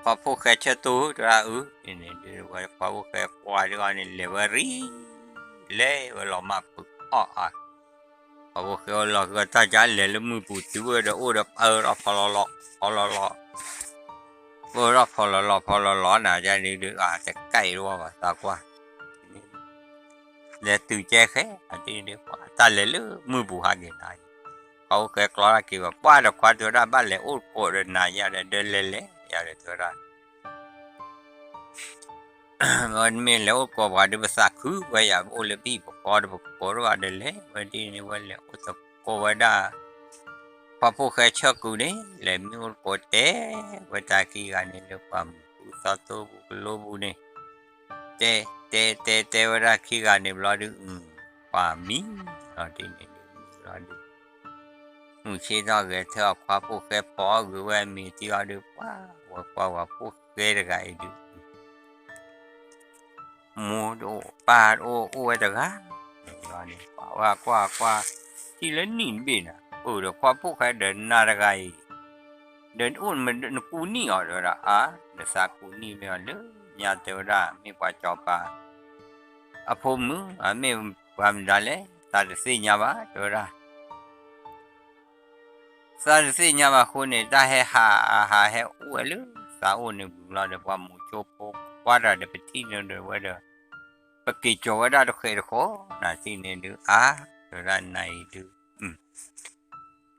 ခွါဖိၣ်ဃဲဆၢတိၢ် တဲဝဲဒၣ်အု န့ၣ်ဒုးဝဲခွါဖိၣ်ဃဲကွၢ်ဒုးအီၤန့ၣ် လဲၤဝဲရံ လဲၤဝဲလီၤမၢ်ဖုးအီၣ်အါ ခွါဖိၣ်ဃဲအိၣ်လီၤဃုာ်တၢ်ကၢ်လဲၤလၢမုၢ်ပူၤတုၤဝဲဒီး အိၣ်ဒီးပၢထီၣ်ဖီလီၤလီၤ ဖီလီၤလီၤ ပၢထီၣ်ဖီလီၤလီၤ ဖီလီၤလီၤ နၤကၢ်ဒုးဒုး အတကဲအံၤတဝီဘၣ် သးကွၢ် လဲၤတုၤကဲခဲ အတဒုး တၢ်လဲၤလၢမုၢ်ပူၤဟးက့ၤနၤ ခွါဖိၣ်ဃဲကျီတၢ်က့ၤဘၣ် ပှၢ်ဒီးခွါတဲဝဲဒၣ် ဘၣ်လဲၤအိၣ်ကိးဒီးနၤယၤဒီး ဒၢလဲၤလဲၤယၤဒီးတဲဝဲဒၣ် မ့ၢ်လဲၤအိၣ်ကိးပှၤဒီး ပသးခုဝဲယၤ ပအိၣ်လၢပဟံၣ်ပဃီဒီး ပကကိးထီၣ်ဘၣ်ဒီးလဲၤဝဲဒ်န့ၣ် ဝဲလဲၤအိၣ်သကိးဝဲဒၣ် ခွါဖိၣ်ဃဲဆၢကုၢ်န့ၣ် လဲၤမံအိၣ်သကိးတဲဝဲတၢ်ခံဂၤန့ၣ် လၢပှၢ်မုၢ်ပူၤသီတိၢ်ပူၤကလိပူၤန့ၣ် တဲတဲတဲတဲဝဲဒၣ်ခံဂၤန့ၣ်ဘျီဒုး ပှၢ်မံလီၤတန့ၣ်ဒုး မံလီၤဒုး မုၢ်ဆ့ၣ်ထီၣ်ဂဲၤထၢၣ်အခွါဖိၣ်ဃဲဖီအီၣ်ဂ့ၤဝဲအမ့ၤတံၢ်အီၤဒုး ပှၢ်ဝဲကွၢ်ဝဲဖိၣ်ဃဲတဂၤအံၤဒုး မိၢ်တအိၣ်ပၢ်တအိၣ် အိၣ်ဝဲတဂၤန့ၣ် ပှၢ်ဝဲကွၢ်ကွၢ် ထံၣ်လၢနံၣ်တဘ့ၣ်န့ၣ် အၢ ဒီးခွါဖိၣ်ဃဲဒီးနၤတဂၤအံၤ ဒီးအိၣ်နကူနံၣ်အီၤ တဲဝဲဒၣ် အါ နသးကူနံၣ်မ့ၢ်အီၤလၢညါ တဲဝဲဒၣ် မ့ၢ်ပှၤစီၤပၤ အဖိမုၣ် အမ့ၢ်ပှၤမတၤလဲၣ် သးတသ့ၣ်ညါဘၣ် တဲဝဲဒၣ် သးတသ့ၣ်ညါဘၣ်အဃိန့ၣ် တၢ်ဟဲဟးအဟးဟဲအိၣ်ဝဲလၢသးအိၣ်န့ၣ် ဝံၤလီၤဒီး ပှၤမိၤဆိဖိ ပှၤကွၢ်တၢ်ဒီးပထံၣ်န့ၣ်ဒီးဝဲဒီး ပက့ၤကၠီၤဝဲဒၣ်တဃဲးတဃီ နၤထံၣ်န့ၣ်ဒုး အါ တဲဝဲဒၣ်နၤအံၤဒုး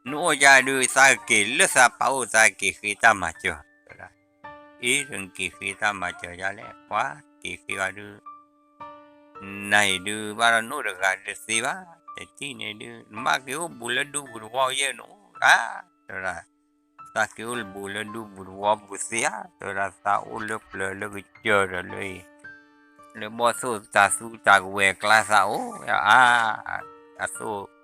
နအိၣ်ကဒုး သးက့ၤလၢသးပာ်အိၣ် သးက့ၤဃ့တၢ်မၤစၢၤ တဲဝဲဒၣ် အ့ နက့ၤဃ့တၢ်မၤစၢၤယၤလဲၣ် ပှၤက့ၤဃ့အီၤဒုး နၤအံၤဒုးဘၣ်ဒီးနအိၣ်တဂၤတသ့ဘၣ် တထံၣ်န့ၣ်ဒုး နဘၣ်က့ၤအိၣ်ဘူးလၢဒူပူၤတဝီယဲၢ်နအိၣ်ဧါ တဲဝဲဒၣ် သးက့ၤအိၣ်ဘူးလၢဒူပူၤတဝီပူၤသ့ဧါ တဲဝဲဒၣ် သးအိၣ်လၢပျၢၤလၢကစၢၢ်ဒီးလၢအံၤ လၢဘီၣ်သိၣ်တၢ်သူတၢ်ကဝဲၤကျါသးအိၣ်ဧါ အသိၣ် ဒ့ၣ်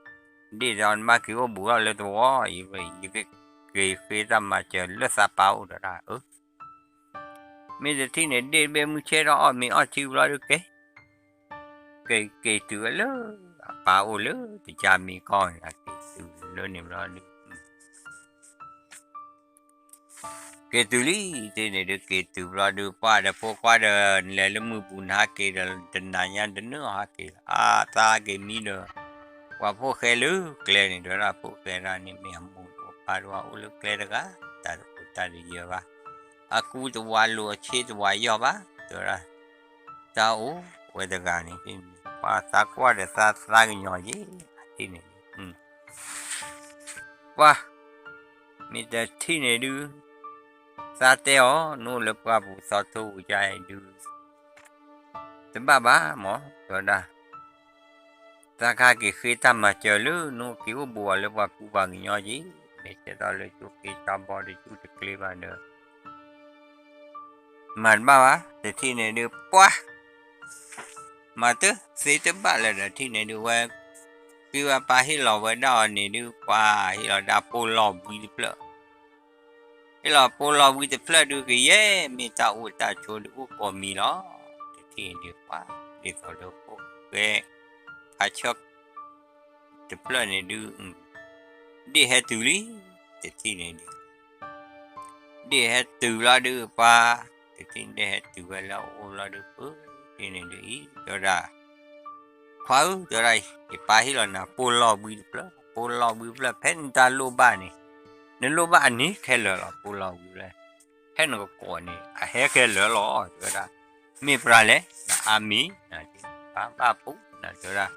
ဒီးနဘၣ်က့ၤအိၣ်ဘူးထီၣ်လၢတဝီအံၤ ယကက့ၤဃ့တၢ်မၤစၢၤလၢသးပာ်အိၣ်ဒီးဒၣ် မ့ၢ်တထံၣ်န့ၣ် ဒ့ၣ်တဘ့ၣ်မုၢ်ဆ့ၣ်ထီၣ်အီၣ်မ့ၤအီထံဘျီဒုးက့ၤ က့ၤက့ၤတုၤဝဲလၢ အပၢ်အိၣ်လၢတကၢ်မ့ၢ်ကီၢ်န့ၣ် က့ၤတုၤလၢန့ၣ်ဘျီဒုး က့ၤတုၤလံ တထံၣ်န့ၣ်ဒုး က့ၤတုၤဘျီဒုး ပှၢ်ဒီးဖိခွါဒီး နလဲၤလၢမုၢ်ပူၤနဟးက့ၤဒီး တနၤညါတနုာ်အီၤဟးက့ၤလီၤ အါ သးက့ၤမံဒီး ပှၤဖိၣ်ဃဲလၢကျဲန့ၣ် တဲဝဲဒၣ် ဖိၣ်ဃဲဒၣ်န့ၣ် မ့ၢ်အမိၢ်ဒီးအပၢ်ဒီး အိၣ်လၢကျဲတဂၤ တၢ်တအိၣ်တၢ်တယၢၤဘၣ် အကူတဝးလိာ်အဆ့တဝးယီၢ်ဘၣ် တဲဝဲဒၣ် တၢ်အိၣ်ဝဲတဂၤန့ၣ် ပှၤသးကွၢ်ဒီးသးသးကညီၤက့ၤ တထံၣ်န့ၣ်ဒုး ပှၤ မ့ၢ်တထံၣ်န့ၣ်ဒုး သးတဲအီၤ နအိၣ်လၢပှၢ်ပူၤသီထိပူၤကါအံၤဒုး တဘၣ်ဘၣ်မၢ် တဲဝဲဒၣ် သးကဟဲက့ၤဃ့တၢ်မၤစၢၤလၢ နအိၣ်က့ၤအိၣ်ဘူးအီၤလၢပှၤကူပှၤကညီက့ၤ မ့ၢ်ဆဲးထီၣ်လၢကၠိက့ၤကၠီဘီတဆူတကျ့ဘၣ်ဒီး မၤတဘၣ်ဘၣ် တထံၣ်န့ၣ်ဒုး ပှၤ မၤတသ့တဘၣ်လၢၤဒီးထံၣ်န့ၣ်ဒုးဝဲ ဖုဝဲပၢ်ဟ့ၣ်လီၤဝဲဒၣ်အီၤန့ၣ်ဒုး ပှၤဟ့ၣ်လီၤဒၣ်ပိၢ်လီၢ်ဘှံးတဖျၢၣ် ဟ့ၣ်လီၤပိၢ်လီၢ်ဘှံးတဖျၢၣ်ဒုးကယဲၢ် မ့ၢ်တၢ်အိၣ်တၢ်ဆိးဒုးအိၣ်ကိးမံၤလီၤ. တထံၣ်န့ၣ်ဒုးပှၤ ဒ်သိးလၢဖိၣ်ဃဲ ဖးဆၢ တဖျၢၣ်န့ၣ်ဒုး ဒ့ၣ်ဟဲတုၤလံ တထံၣ်န့ၣ်ဒုး ဒ့ၣ်ဟဲတုၤလီၤဒုးပှၤ တထံၣ်န့ၣ်ဒ့ၣ်ဟဲတုၤဝဲလၢအအိၣ်လီၤဒုး ပှၤတထံၣ်န့ၣ်ဒုးအံၤ တဲဝဲဒၣ် ခွါဧၢ တဲဝဲဒၣ် ယပၢ်ဟ့ၣ်လီၤနၤပိၢ်လီၢ်ဘှံးတဖျၢၣ် ပိၢ်လီၢ်ဘှံးတဖျၢၣ် ဖဲနတၢ်လိၣ်ဘၣ်န့ၣ် နလိၣ်ဘၣ်အန့ၣ်ခဲလၢာ်လီၤ ပိၢ်လီၢ်ဘှံးတဖျၢၣ် ဖဲနကကိးန့ၣ် အဟဲခဲလၢာ်လီၤ တဲဝဲဒၣ် မ့ၢ်ပြၢ်လဲၣ် နအါမံၤ နဘၣ်ပူၤ နတဲဝဲဒၣ်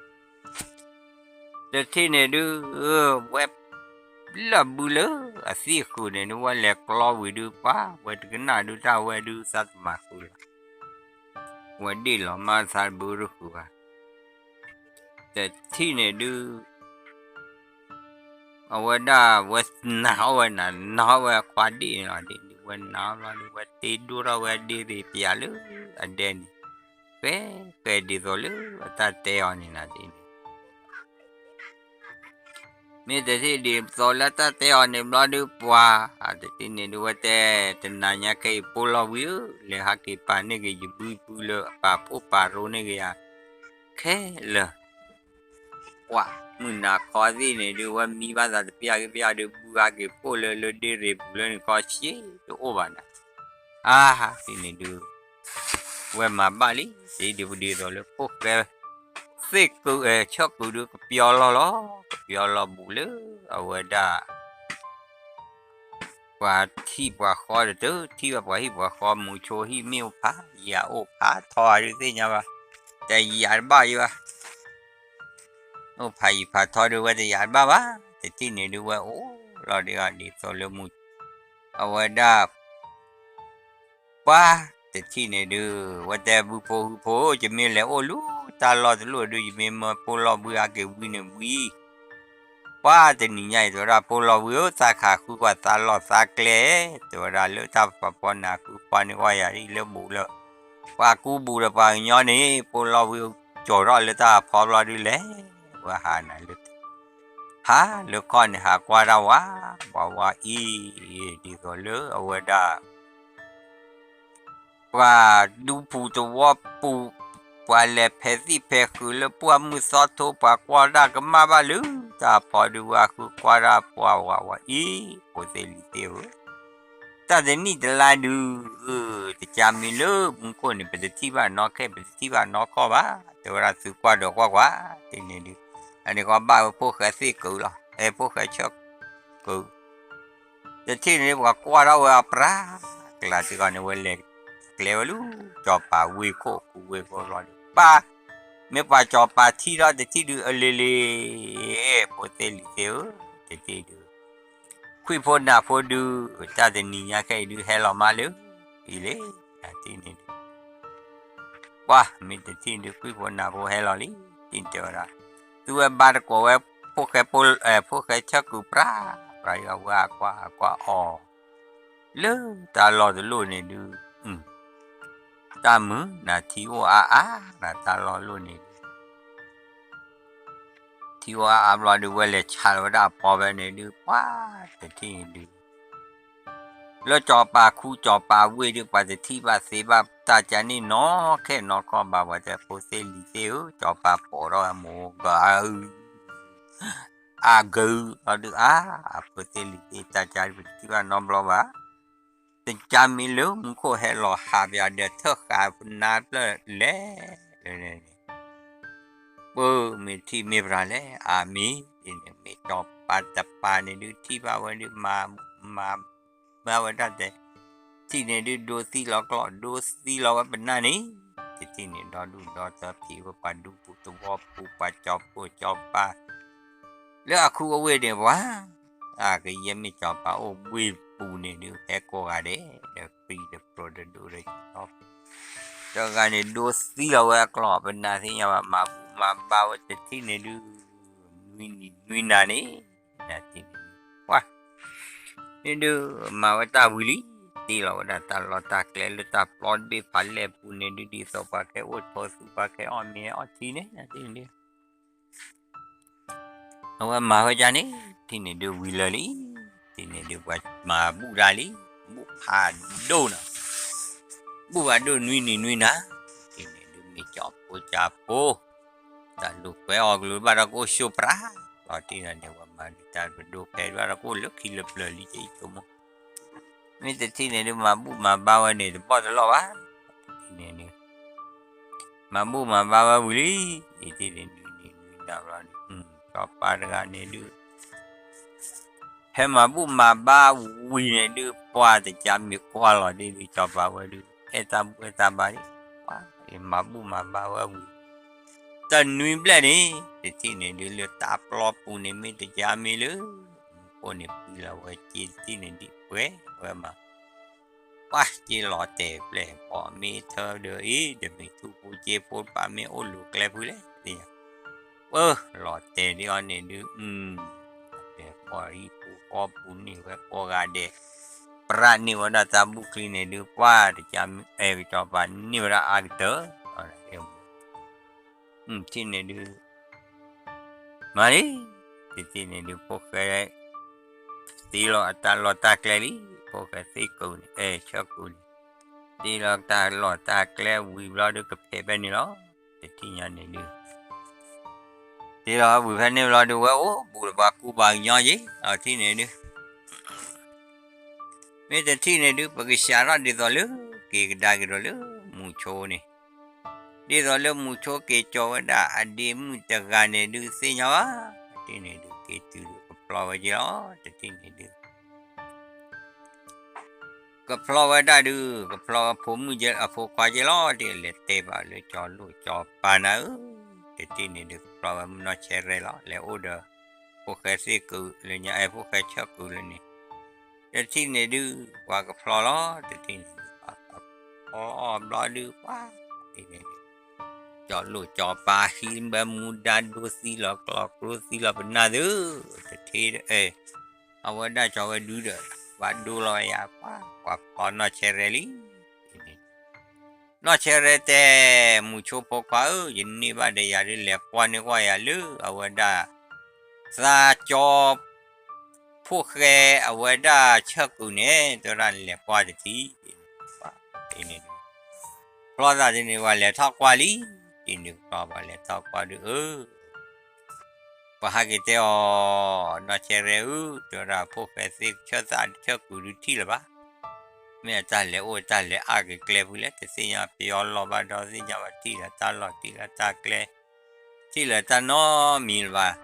တထံၣ်န့ၣ်ဒုး ဝဲ လၢၢ်ဘုလၢအသံၣ်ဃုာ်န့ၣ်ဒုး ဝဲလဲၤကျီဝံၤဒုးပှၤ ဝဲတကနၣ်ဒုးတၢ်ဝဲဒုးသးတမၤဃုာ်လီၤ ဝဲဒ့ၣ်လီၤမၢ်သးတဘုတဃုာ်ဘၣ် တထံၣ်န့ၣ်ဒုး အဝဲဒၣ်ဝဲနာ်အီၣ်ဝဲနၤ နာ်အီၣ်ဝဲအခွါဒ့ၣ်န့ၣ်လီၤ ဒ့ၣ်ဒုးဝဲနာ်အီၣ်ဘျီဒုး ဝဲတ့ဒိၣ်ထီၣ်ဝဲဒ့ၣ်ရ့ၣ်ပျးလၢအဒဲန့ၣ် ဃဲဃဲဒ်သိးလၢအတၢ်တဲအီၤန့ၣ်နၤဒ်န့ၣ် မ့ၢ်တထံၣ်ဒ်သိးလၢတၢ်တဲအီၤန့ၣ်ဘျီဒုးပှၤ တထံၣ်န့ၣ်ဒုးဝဲတဲ တနၤညါခဲအံၤပိၢ်လီၢ်ဝံၤဧၢ လဲၤဟးက့ၤပာ်န့ၢ်က့ၤယဘုပူလၢအပာ်ဖှိၣ်ပာ်ရိန့ၢ်က့ၤယၤ ခဲလၢာ် ပှၤမုၢ်နၤခီသ့ၣ်န့ၣ်ဒုး ဝဲမံဘၣ်သးတပျၢ်က့ၤပျၢ်ဒုး ဘုဟးက့ၤဖှိၣ်လၢလၢဒ့ၣ်ရ့ၣ်ပူၤလၢန့ၣ်ကီၢ်ဆံးတအိၣ်ဘၣ်နၤ အါဟးသ့ၣ်န့ၣ်ဒုး ဝဲမၤဘၣ်လံ ဒ်ဒ်ပဒ်သိးလၢဖိၣ်ဃဲ သ့ၣ်ကုာ်အဲၣ်ဆၢကုာ်ဒုးကပျီလီၢ်လီၤ ကပျီလီၢ်ဘူးလၢ အဝဲဒၣ် ပှၤထံၣ်ပှၤဃီတတုၤ ထံၣ်ဘၣ်ပှၤဟံၣ်ပှၤဃီ မူဆိဟံၣ်မ့ၣ်အိၣ်ဖး ယၤအိၣ်ဖးထီဒုးသ့ၣ်ညါဘၣ် တယၤတဘၣ်ယဘၣ် အိၣ်ဖးယံၤဖးထီဒုးဝဲတယၤတဘၣ်ဘၣ် တထံၣ်န့ၣ်ဒုးဝဲအိၣ်လီၤဒ်အီၤဒ်သိးလၢမူ အဝဲဒၣ် ပှၤတထံၣ်န့ၣ်ဒုး ဝဲတဲဘုဖိဟုဖိ ယမ့ၢ်လဲၤအိၣ်လူၤတၢ်လီၢ်တလိၣ်ဒုး ယမ့ၢ်မၢပိၢ်လီၢ်ဘှံးအါက့ၤဝံၤန့ၣ်ဝံၤ ပှၤတနံၤညါအံၤတဲဝဲဒၣ်ပိၢ်လီၢ်ဝံၤဧၢ သးခးဃုကွၢ်သးလီၢ်သးကျဲ တဲဝဲဒၣ်လၢတၢ်ပှၤဖီနၤဃုကွၢ်န့ၢ်ဝဲယၤဒ်လၢဘူးလၢ ပှၤကူဘူးဒီးပှၤကညီန့ၣ် ပိၢ်လီၢ်ဝံၤကၠီၤထီၣ်လၢတၢ်ဖီဘျီဒုးလဲၤ ဝဲဟးနၤလၢ ဟးလၢခီၣ်န့ၣ် ဟးကွၢ်တၢ်ဝး ဝးဝးအံၤ ဒ်သိးလၢအဝဲဒၣ် ပှၤဒူပူၤသဝီပူၤ ပှၤလဲၤဖဲးသံၣ်ဖဲးဃုာ်လၢပှၢ်မုၢ်သီထိ ပှၤကွၢ်တၢ်ကမၣ်ဘၣ်လၢတၢ်ဖီဒုး ဝဲဃုကွၢ်တၢ်ပှၤဝးဝးအံၤ ဖိသ့ၣ်လံၤသ့ၣ်ဧၢ တၢ်တနံၣ်တလါဒုး တကးမံၤလၢမူခိၣ်န့ၣ် ပတထံၣ်ဘၣ်နီခဲ ပတထံၣ်ဘၣ်နီခီၣ်ဘၣ် တဲဝဲဒၣ်သုကွၢ်ဒီးကွၢ်ကွၢ် တထံၣ်န့ၣ်ဒုး အန့ၣ်ကီဘၣ်ဝဲဖိၣ်ဃဲသ့ၣ်ကုာ်လီၤ အဲ ဖိၣ်ဃဲဆၢကုာ် တထံၣ်န့ၣ်ဒုး ပှၤကွၢ်ထီၣ်ဝဲအပြၢ် ကျးတဂီၢ်န့ၣ် ဝဲလဲၤ တ ပှၤတၢ်လီၢ်တၢ်ကျဲဝဲလၢ ကၠီၤပၤဝ့ၢ်ခိၣ် ကူဝ့ၢ်ခိၣ်ဘျီဒုး ပၢ် မ့ၢ်ပှၤကၠီၤပၤထံၣ်ထီၣ်တထံၣ်ဒုး အလ့လ့ ဖိသ့ၣ်လံၤသ့ၣ်ဧၢ, တထံၣ်ဒုး ခွံၣ်ဖိနၢ်ဖိဒုး တၢ်တနံၤညါခဲအံၤဒုး ဟဲလီၤမးလၢ အံၤလံ, တထံၣ်န့ၣ်ဒုး ပှၤမ့ၢ်တထံၣ်ဒုး ခွံၣ်ဖိနၢ်ဖိဟဲလီၤလံ, တထံၣ်န့ၣ်တဲဝဲဒၣ်, သုဝဲဘါတကိးဝဲ ဖိၣ်ဃဲ ဖိၣ်ဃဲဆၢၣ်ကုၤပြး ပြးယွၤဝဲအကွၢ်အကွၢ်အီၤ လၢတၢ်လီၢ်တလီၢ်န့ၣ်ဒုး တၢ်မုာ်နၤထံအိၣ်အါအါ နတၢ်လီၢ်လီၢ်န့ၣ်ဒုး ထံအိၣ်အါအါဘျီဒုး ဝဲလဲၤဆါလီၤဝဲဒၣ်အပီဖဲန့ၣ်ဒုး ပှၤတထံၣ်န့ၣ်ဒုး လၢကၠီၤပၤခူကၠီၤပၤဝ့ၢ်ဒုး ပှၤတထံၣ်ဘၣ်သ့ဘၣ်တၢ်ကါန့ၣ်နီၢ်ခဲနီၢ်ခီဘၣ် ပှၤတဲဖိသ့ၣ်လံၤသ့ၣ်ဧၢ, ကၠီၤပၤပိာ်ထီၣ်ဝဲမိၢ်ဂၤအု အဂုၤအီၤဒုးအါ, အဖိသ့ၣ်လံၤသ့ၣ်တၢ်ကါဒုး ပတထံၣ်ဘၣ်နီတဘျီဘၣ်, တကါမ့ၢ်လၢမူခိၣ်ဟဲလီၤဟးပယီၤဒီးထၢၣ်ဃာ်ပနါဖျၢၣ်လဲၣ်န့ၣ် ပမ့ၢ်ထံၣ်မ့ၢ်ပြးလဲၣ် အါမ့ၢ်န့ၣ် မ့ၢ်ကၠီၤပၤတပၤန့ၣ်ဒုး ထံၣ်ဘၣ်ဝဲဒုး မၤ မၤဘၣ်ဝဲဒၣ်တဲ, ထံၣ်န့ၣ်ဒုး ဒိသံလီၤကျီၢ် ဒိသံလီၤဝဲပနၢ်န့ၣ်, တထံၣ်န့ၣ် ဒီဒူၣ်ဒီသၢဖံးဝဲပှၤဒူပူၤသဝီပူၤ ပှၤကၠီၤဖိကၠီၤပၤ လၢအခူအဝ့ၢ်န့ၣ်ပှၤ, အကယဲၢ်မ့ၢ်ကၠီၤပၤအိၣ်ဝ့ၢ်ပူၤန့ၣ်ဒုး ဟဲကိးဂၤဒဲး ဒီးပြံဒီးပြိၤဒီးဒိၣ်ဒီးကၠီၤ တဂၤန့ၣ် ဒိသံလီၤဝဲအကျီၢ် ပနၢ်သ့ၣ်ညါဘၣ် မၤဘူၣ်မၤဘါဝဲတထံၣ်န့ၣ်ဒုး နွံနံၤနွံနၤန့ၣ် နထံၣ်န့ၣ်ဒုး ပှၤ န့ၣ်ဒုး မၤဝဲတၢ်ဝံၤလံ, တ့လီၤဝဲဒၣ်တၢ်လီၢ်တၢ်ကျဲလၢတၢ်ပျီတဘ့ၣ်ဖးလဲၢ်ပူၤန့ၣ်ဒုး ဒ်သိးပှၤကဲအိၣ်ထိးသူ ပှၤကဲအီၣ်မ့ၤအီထံန့ၣ် နထံၣ်န့ၣ်ဒုး အဝဲမၤဝဲဒ်န့ၣ် ထံၣ်န့ၣ်ဒုးဝံၤလၢာ်လံ, ထံၣ်န့ၣ်ဒုးပှၤမၤဘူၣ်တၢ်လံ, ဘူၣ်ဖးဒိၣ်နီၤ, ဘူၣ်ဖးဒိၣ်နွံနံၤနွံနၤ, ထံၣ်န့ၣ်ဒုးမ့ၢ်ကၠီၤဖိကၠီၤဖိ, တၢ်လူၤကွဲအီၤကလူးဘၣ်ဒီးကအိၣ်ဆိပြး, လီၤတံၢ်ဒီးန့ၣ် ပှၤမၤဒုးတၢ်ပဒိၣ်ဖဲဒၣ်ဒီးကအိၣ်လၢခံလၢပျၢၤလံ ကအိၣ်ဆိမိၣ် မ့ၢ်တထံၣ်န့ၣ်ဒုး မၤဘူၣ်မၤဘါဝဲန့ၣ် တဘီၣ်တလီၢ်ဘၣ်, ထံၣ်န့ၣ်ဒုး မၤဘူၣ်မၤဘါဝဲဝံၤလံ, အံၤထံၣ်န့ၣ်ဒုး နံၤနွံနၤဘျီန့ၣ် ကၠီၤပၤတဂၤန့ၣ်ဒုး ဖဲမၤဘူၣ်မၤဘါဝံၤန့ၣ်ဒုး ပှၤတကးမ့ၢ်ကွၢ်လီၤဒ်ဒုး ကၠီၤပၤဝဲဒုး အဲၣ်တၢ်ဘူၣ်အဲၣ်တၢ်ဘါဒံး, ပှၤမၤဘူၣ်မၤဘါဝဲဝံၤ တနွံဘျဲၣ်န့ၣ် တထံၣ်န့ၣ်ဒုး လၢတၢ်ပျီပူၤန့ၣ် မ့ၢ်တကးမ့ၢ်လၢ မူခိၣ်န့ၣ်ပှံလီၤဝဲက့ တထံၣ်န့ၣ်ဒုး ပှဲၤဝဲမး ပှၤက့လီၤတဲာ်ပျဲၢ် ပိာ်မ့ၢ်ထၢဒီးအံၤ တမ့ၢ်ထူပူၤက့ဖိတဖၣ် မ့ၢ်အိၣ်လူၤကျဲဖုလဲၣ် သ့ၣ်ညါ, ပၢ်လီၤတဲာ်ဒ်အီၤန့ၣ်ဒုး တဲာ်ပိာ်ဟံၣ်ပူၤဃီပူၤန့ၢ်ဝဲကိးဂၤဒဲး, ပြးန့ၢ်ဝဲဒၣ်တၢ်ဘူၣ်ချံန့ၣ်ဒုး ပှၤတကးမ့ၢ်အဲၣ်ကစီၤပၤန့ၢ်ဝဲဒၣ်အါကတၢၢ် ထံၣ်န့ၣ်ဒုး မၤလံ, တထံၣ်န့ၣ်ဒုး ဖိၣ်ဃဲ သ့လီၤအတၢ်လီၢ်တၢ်ကျဲလံ, ဖိၣ်ဃဲသ့ၣ်ကုာ်န့ၣ် အဲၣ်ဆၢကုာ်န့ၣ်, သ့လီၤတၢ်လီၢ်တၢ်ကျဲဝံၤဘျီဒုး ကဖဲးဖဲန့ၣ်လီၤ, တထံၣ်ညါန့ၣ်ဒုး သ့လီၤဝံၤဖဲန့ၣ်ဘျီဒုး ဝဲအိၣ်ဘူးလၢပှၤကူပှၤကညီက့ၤ အထံၣ်န့ၣ်ဒုး မ့ၢ်တထံၣ်န့ၣ်ဒုး ပကစးထီၣ်ဒ်သိးလၢ က့ၤကဒါက့ၤဒီးလၢမူဆိန့ၣ်, ဒ်သိးလၢမူဆိက့ၤကၠီၤဝဲဒၣ်အဒ့မုၣ်တဂၤန့ၣ်ဒုး သ့ၣ်ညါဘၣ်, တထံၣ်န့ၣ်ဒုး က့ၤတုၤဒုး ကဖျီဝဲက့ၤလီၤ, တထံၣ်န့ၣ်ဒုး ကဖျီဝဲဒၣ်ဒုး ကဖျီဝဲဖိမုၣ်က့ၤ အဖိခွါက့ၤလီၤ, တထံၣ်လဲၤတဲဘၣ်လၢကၠီၤလိၣ်ကၠီၤပၤနၤဧၢ, တထံၣ်န့ၣ်ဒုး ကဖျီဝဲမုၢ်နီၢ်ဆဲရဲလီၤ, လဲၤအိၣ်ဒီး ဖိၣ်ဃဲသ့ၣ်ကုာ်လၢညါ အဲၣ်ဖိၣ်ဃဲဆၢကုာ်လၢန့ၣ်, တထံၣ်န့ၣ်ဒုး ပှၤကဖျီလီၤ, တထံၣ်န့ၣ်ဒုး ပှၤကဖျီအီၤဘျီဒုး ပှၤ တထံၣ်န့ၣ်ဒုး ကၠီၤလိၣ်ကၠီၤပၤဟံးဘၣ်မူဒါဒိသံလီၤကျီၢ်ကျိသံလီၤပနၢ်သု, တထံၣ် အဲၣ် အဝဲဒၣ်ကၠီၤဝဲဒုဒီး ပှၤဒိလီၤယၤ ပှၤ ပှၤဖျီနီၢ်ဆဲရဲလံ, နီၢ်ဆဲရဲတဲ မူဆိဖိခွါဧၢ, ယန့ၢ်ဘၣ်ဒီးယၤဒုး လဲၤကွၢ်န့ၢ်ကွၢ်ယၤလၢ အဝဲဒၣ် သးကၠီ ဖိၣ်ဃဲအဝဲဒၣ်ဆၢကုာ်န့ၣ် တဲဝဲဒၣ်လဲၤကွၢ်တထံၣ်, ဖျီသးတန့ၢ် ပှၤလဲၤထီၣ်ကွၢ်လံ, တန့ၢ်ကဖျီ ပှၤလဲၤထီၣ်ကွၢ်ဒုးအၢ ပှၤဟးက့ၤတဲအီၤ, နီၢ်ဆဲရဲဧၢ, တဲဝဲဒၣ်ဖိၣ်ဃဲသ့ၣ်ဆၢသးဆၢကုာ်ဒုးထံၣ်လၢၤဘၣ်, မ့ၢ်အတၢ်လဲၤအိၣ်တၢ်လဲၤအါက့ၤကျဲဖုလဲၣ် တသ့ၣ်ညါ ပယီၤလီၤဘၣ်ဒီးသ့ၣ်ညါဘၣ် ထံၣ်လၢတၢ်လီၢ်ထံၣ်လၢတၢ်ကျဲ ထံၣ်လၢတၢ်နီတမံၤလၢၤဘၣ်,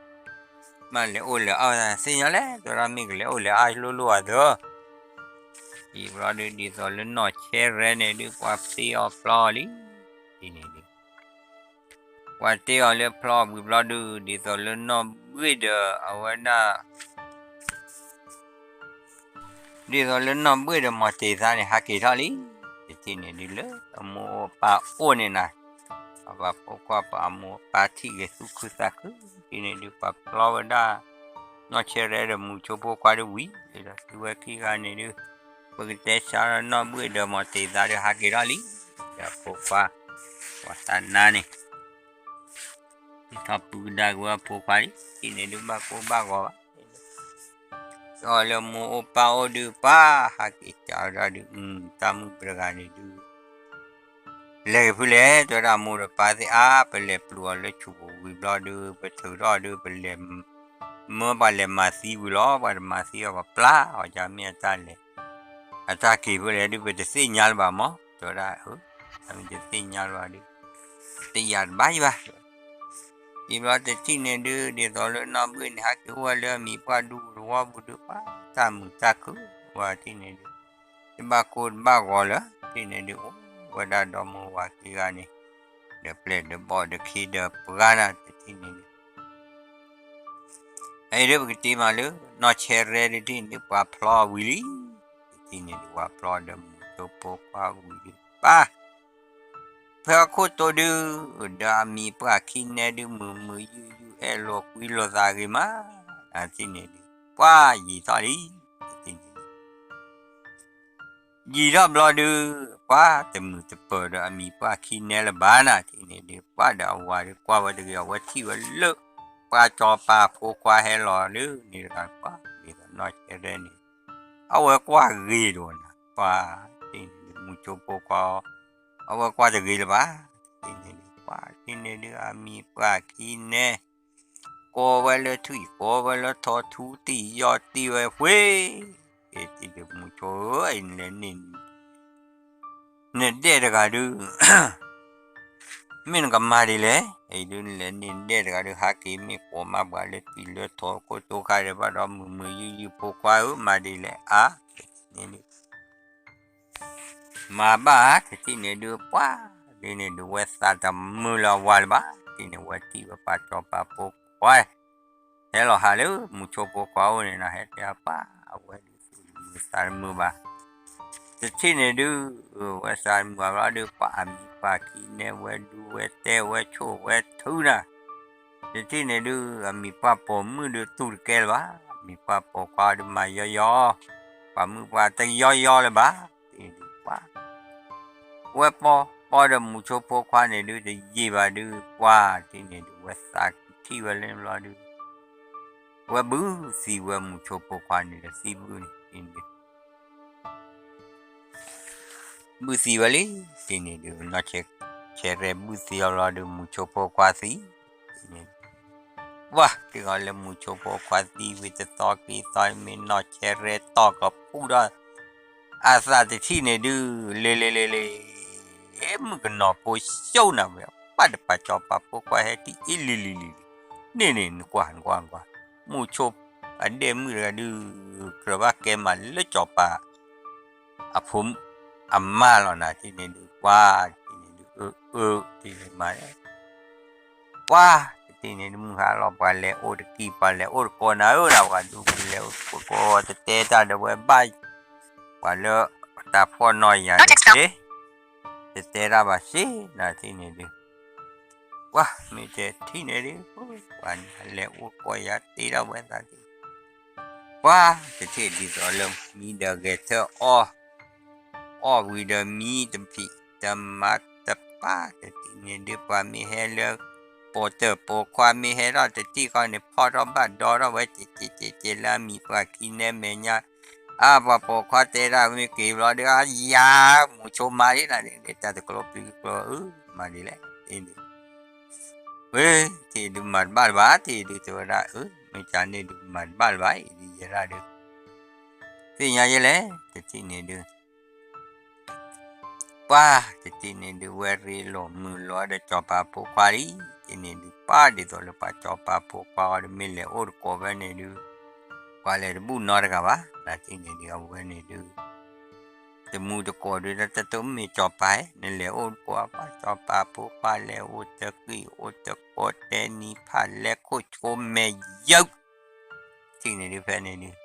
မ့ၢ်လဲၤအိၣ်လဲၤအါသ့ၣ်ညါလဲၣ် တဲဝဲဒၣ်မ့ၢ်ကလဲၤအိၣ်လဲၤအါလိၤလိၤအသး အံၤဘျီဒုး ဒ်သိးလၢနီၢ်ဆဲရဲန့ၣ်ဒုး ပှၤတ့အီၤဖျီအီၤလံ, ဒ်န့ၣ်ဒုး ပှၤတ့အီၤလၢဖျီအီၤဝံၤဘျီဒုး ဒ်သိးလၢနီၢ်ဘှ့ၣ်ဒီးအဝဲဒၣ် ဒ်သိးလၢနီၢ်ဘှ့ၣ်ဒီးမီၤတ့ၤသါန့ၣ် ဟးက့ၤထီၣ်လံ, တထံၣ်န့ၣ်ဒုးလၢအမိၢ်အိၣ်ပၢ်အိၣ်န့ၣ်နၤ, အပၢ်ဖိခွါပှၤအမိၢ်အပၢ်ထံၣ်ဂ့ၤသူၣ်ခုသးခု, တထံၣ်န့ၣ်ဒုး ပှၤဖျီဝဲဒၣ် နီၢ်ဆဲရဲဒီးမူဆိဖိခွါဒုးဝံၤ, ဒီးတုၤဝဲခံဂၤန့ၣ်ဒုး ပကတဲဆါနီၢ်ဘှ့ၣ်ဒီးမီၤတ့ၤသါဒီးဟးက့ၤထီၣ်လံ, ဒီးအဖိခွါ ပှၤသးနါန့ၣ် ထီၣ်ပုကဒါက့ၤဝဲအဖိခွါလံ, တထံၣ်န့ၣ်ဒုးဘၣ်ကိၢ်ဘၣ်ဂီၤဘၣ်, ဒီးလၢမိၢ်အိၣ်ပၢ်အိၣ်ဒုး ပှၤဟးက့ၤကၢ်ဝဲဒၣ်ဒုး တၢ်မုၣ်ပှၤတဂၤန့ၣ်ဒုး လဲၤက့ၤဖုလဲၣ်, တဲဝဲဒၣ်မိၢ်ဒီးပၢ်သ့ၣ်ဧၢ, ပလဲၤပျုၤအီၤလၢဆူးပူၤဝံၤဘျီဒုး ပထုးထီၣ်ဒုး ပလဲၤ မၢပှၤလဲၤမၤသံဝံၤလီၤ, ပှၤတမၤသံအီၤပှၤပျၢ်အီၤ ကမ့ၢ်အတၢ်လဲၤ အတၢ်က့ၤဖုလဲၣ်ဒုး ပတသ့ၣ်ညါလၢၤဘၣ်မး, တဲဝဲဒၣ် အမ့ၢ်တသ့ၣ်ညါလၢၤဘၣ်ဒုး တယာ်တဘၣ်ယဘၣ်, အံၤဘျီတထံၣ်န့ၣ်ဒုး ဒ်သိးလၢနီၢ်ဘှ့ၣ်န့ၣ် ဟဲက့ၤအိၣ်ဝဲလၢအမံၤပှၢ်ဒူပူၤတဝီပူၤဒုး ပှၤတၢ်မုာ်တၢ်ခုၣ်ဝဲတထံၣ်န့ၣ်ဒုး တဘၣ်ကိၢ်တဘၣ်ဂီၤလၢၤ, တထံၣ်န့ၣ်ဒုး အိၣ်ဝဲဒၣ်ဒီမိၢ်ဝၤခံဂၤန့ၣ် ဒီးပျဲၢ်ဒီးဘီၣ်ဒီးခ့ဒီးပှၤနၤ တထံၣ်န့ၣ်ဒုး အအံၤဒုးပကတ့မးလၢ နီၢ်ဆဲရဲတထံၣ်န့ၣ်ဒုး ပှၤဖျီဝံၤလံ, တထံၣ်န့ၣ်ဒုး ပှၤဖျီဒီးမူဆိဖိခွါဝံၤဒုး ပၢ် ဖဲအခိၣ်တိဒုး ဒီးအမံၤပှၢ်ခံနဲဒုး မုာ်မုာ်ယုယုအဲၣ်လိာ်ကွံလိာ်သးဂ့ၤမး, တထံၣ်န့ၣ်ဒုး ပှၤယံာ်ထီၣ်လံ, တထံၣ်န့ၣ်ဒုး ယံာ်ထီၣ်ဘျီဒုး ပှၤတမုာ်တပၢၤဒီးအမံၤပှၢ်ခံနဲလၢၤဘၣ်နၤ, တထံၣ်န့ၣ်ဒုး ပှၤဒီးအဝၤဒုးကွၢ်ဝဲတဂ့ၤ အဝဲထံၣ်ဝဲလၢ ပှၤစီၤပၤဖိခွါဟဲလီၤလၢန့ၣ်တဂၤ ပှၤဒ်သိးနီၢ်ဆဲရဲန့ၣ် အဝဲကွၢ်ဂ့ၤဒိၣ်နၤ, ပှၤတထံၣ်န့ၣ်ဒုး မူဆိဖိခွါ အဝဲကွၢ်တဂ့ၤလၢၤဘၣ်, တထံၣ်န့ၣ်ဒုး ပှၤတထံၣ်န့ၣ်ဒုး အမံၤပှၢ်ခံနဲ ကိးဝဲလၢထွံၣ် ကိးဝဲလၢထိး ထူတံၢ်ယီၢ်တံၢ်ဝဲ ဝ့ၢ်, တထံၣ်ဒုး မူဆိဧၢ အံၤနလဲၤန့ၢ် နဒဲၣ်တဂၤဒုး မ့ၢ်နကမၤဒ်လဲၣ်, အံၤဒုးနလဲၤန့ၢ်နဒဲၣ်တဂၤဒုး ဟးက့ၤမ့ၢ်ကိးမးပှၤလၢထွံၣ်လၢထိး ခိၣ်တိခါဒီးဘၣ်ဒီး မုာ်မုာ်ယုယုဖိခွါဧၢ မၤဒ်လဲၣ် အါ တထံၣ်န့ၣ်ဒုး မၤဘၣ် တထံၣ်န့ၣ်ဒုး ပှၤ ဒ်န့ၣ်ဒုး ဝဲသးတမုာ်လၢၤဝၤလၢၤဘၣ်, တထံၣ်န့ၣ် ဝဲထံၣ်ဝဲပှၤစီၤပၤဖိခွါ ဟဲလီၤဟးလၢမူဆိဖိခွါအိၣ်န့ၣ်နၤ ဟဲတဲအပၢ် အဝဲဒုး မုာ်သးတမုာ်ဘၣ်, တထံၣ်န့ၣ်ဒုး ဝဲသးတမုာ်ဘၣ်ဘျီဒုး ပှၤအမံၤပှၢ်ခံနဲဝဲဒူဝဲတဲဝဲဆိၣ်ဝဲထုနၤ, တထံၣ်န့ၣ်ဒုး အမံၤပှၢ်ပိာ်မုၣ်ဒုးတူၢ်တကဲလၢၤဘၣ်, အမံၤပှၢ်ပိာ်ခွါဒုးမၤယီယီ, ပှၤမုၣ်ပှၢ်တယီယီလၢၤဘၣ်, တထံၣ်န့ၣ်ဒုး ပှၤ ဝဲပီ ပီဒီးမူဆိဖိခွါန့ၣ်ဒုး တယံာ်ဘၣ်ဒုး ပှၤ တထံၣ်န့ၣ်ဒုး ဝဲသးထံၣ်ဝဲလၢဘျီဒုး ဝဲဘုသံဝဲမူဆိဖိခွါန့ၣ်ဒီးသံဘုန့ၣ် တထံၣ်န့ၣ်ဒုး ဘုသံဝဲလံ, တထံၣ်န့ၣ်ဒုး နီၢ်ဆဲရဲဘုသံအီၤဘျီဒုး မူဆိဖိခွါသံ, တထံၣ်န့ၣ်ဒုး ပှၤ တ့ၢ်အီၤလၢမူဆိဖိခွါသံဝံၤတသီခံသီ မ့ၢ်နီၢ်ဆဲရဲတီၢ်ကပူၤဒီး အသးတထံၣ်န့ၣ်ဒုး လ့လ့လ့လ့ မုၣ်ကနီၤဖိရှုံးနၤဝဲ ပှၤတပာ်စီၤပၤဖိခွါဟဲထံၣ်အံၤလံလံလံလံ, န့ၣ်န့ၣ် နကွၢ် နကွၢ် နကွၢ်, မူဆိ အဒဲၣ်မုၣ်တဂၤဒုး ကြၢးဘၣ်ကဲမးလၢစီၤပၤ အဖိ အမါလီၤနၤ တထံၣ်န့ၣ်ဒုး ပှၤ တထံၣ်န့ၣ်ဒုး အၢ အၢ တထံၣ်န့ၣ်မၤ ပှၤ တထံၣ်န့ၣ်ဒုး မုၢ်ဟါလီၤ ပှၤလဲၤအိၣ်တကံၢ် ပှၤလဲၤအိၣ်တကိးနၤဧၢ နဝၤဒုး ပလဲၤအိၣ်တကိး တတဲတၢ်ဒီးဝဲဘၣ် ပှၤလၢတၢ်ဖှီၣ်နီၢ်ယၤတက့ၢ် တတဲတၢ်ဘၣ်စ့ၢ် နတထံၣ်န့ၣ်ဒုး ပှၤ မ့ၢ်တထံၣ်န့ၣ်ဒုး ပှၤလဲၤအိၣ်ကိးယၤတ့ထီၣ်ဝဲသးဒုး ပှၤ တထံၣ်ဒ်သိးလၢမံဒီးဂဲၤထၢၣ်အီၣ် အီၣ်ဝံၤဒီးမံတဖံးတမၤတပၢ် တထံၣ်န့ၣ်ဒုး ပှၤမ့ၢ်ဟဲလၢ ပိာ်တၢၢ်ပိာ်ခွါမ့ၢ်ဟဲထီၣ်တထံၣ်ဃီန့ၣ် ဖီၣ်ထီၣ်ဘၣ်ဒီထီၣ်ဝဲ ကဲးကဲးကဲးကဲးလၢအမံၤပှၢ်ခံနဲမဲာ်ညါ အါ ပှၤပိာ်ခွါတဲဒၣ်မ့ၢ်က့ၤဘျီဒုး အါယၤ မူဆိမၤဒ်နၤဒ်န့ၣ် တၢ်တကျိပျံၤကျိ အၢ မၤဒ်လဲၣ် တထံၣ်ဒုး ဝဲ တထံၣ်ဒုးမၤတဘၣ်လၢၤဘၣ် တထံၣ်ဒုးတဲဝဲဒၣ် အၢ မ့ၢ်ကန့ၣ်ဒုးမၤတဘၣ်လၢၤဘၣ် အံၤဒုးယဲဒၣ်ဒုး သ့ၣ်ညါယဲလဲၣ် တထံၣ်န့ၣ်ဒုး ပှၤ တထံၣ်န့ၣ်ဒုး ဝဲရ့လိာ်မုာ်လိာ်ဒီးစီၤပၤဖိခွါလံ တထံၣ်န့ၣ်ဒုး ပှၤဒ်သိးလၢပှၤစီၤပၤဖိခွါအီၤဒုး မ့ၢ်လဲၤအိၣ်တကိးဖဲန့ၣ်ဒုး ပှၤလဲၤတဘူၣ်နီတဂၤဘၣ် တထံၣ်န့ၣ်ဒုး အဝဲန့ၣ်ဒုး တမူတကိးဒုး တၢ်တတိၢ်မ့ၢ်စီၤပၤဧၣ် နလဲၤအိၣ်တကိးပှၤစီၤပၤဖိခွါလဲၤအိၣ်တက့ၢ် အိၣ်တကိးတဲနံၤဖးလဲခိၣ်ဆိမဲာ်ယုၢ် ထံၣ်န့ၣ်ဒုးဖဲန့ၣ်ဒုး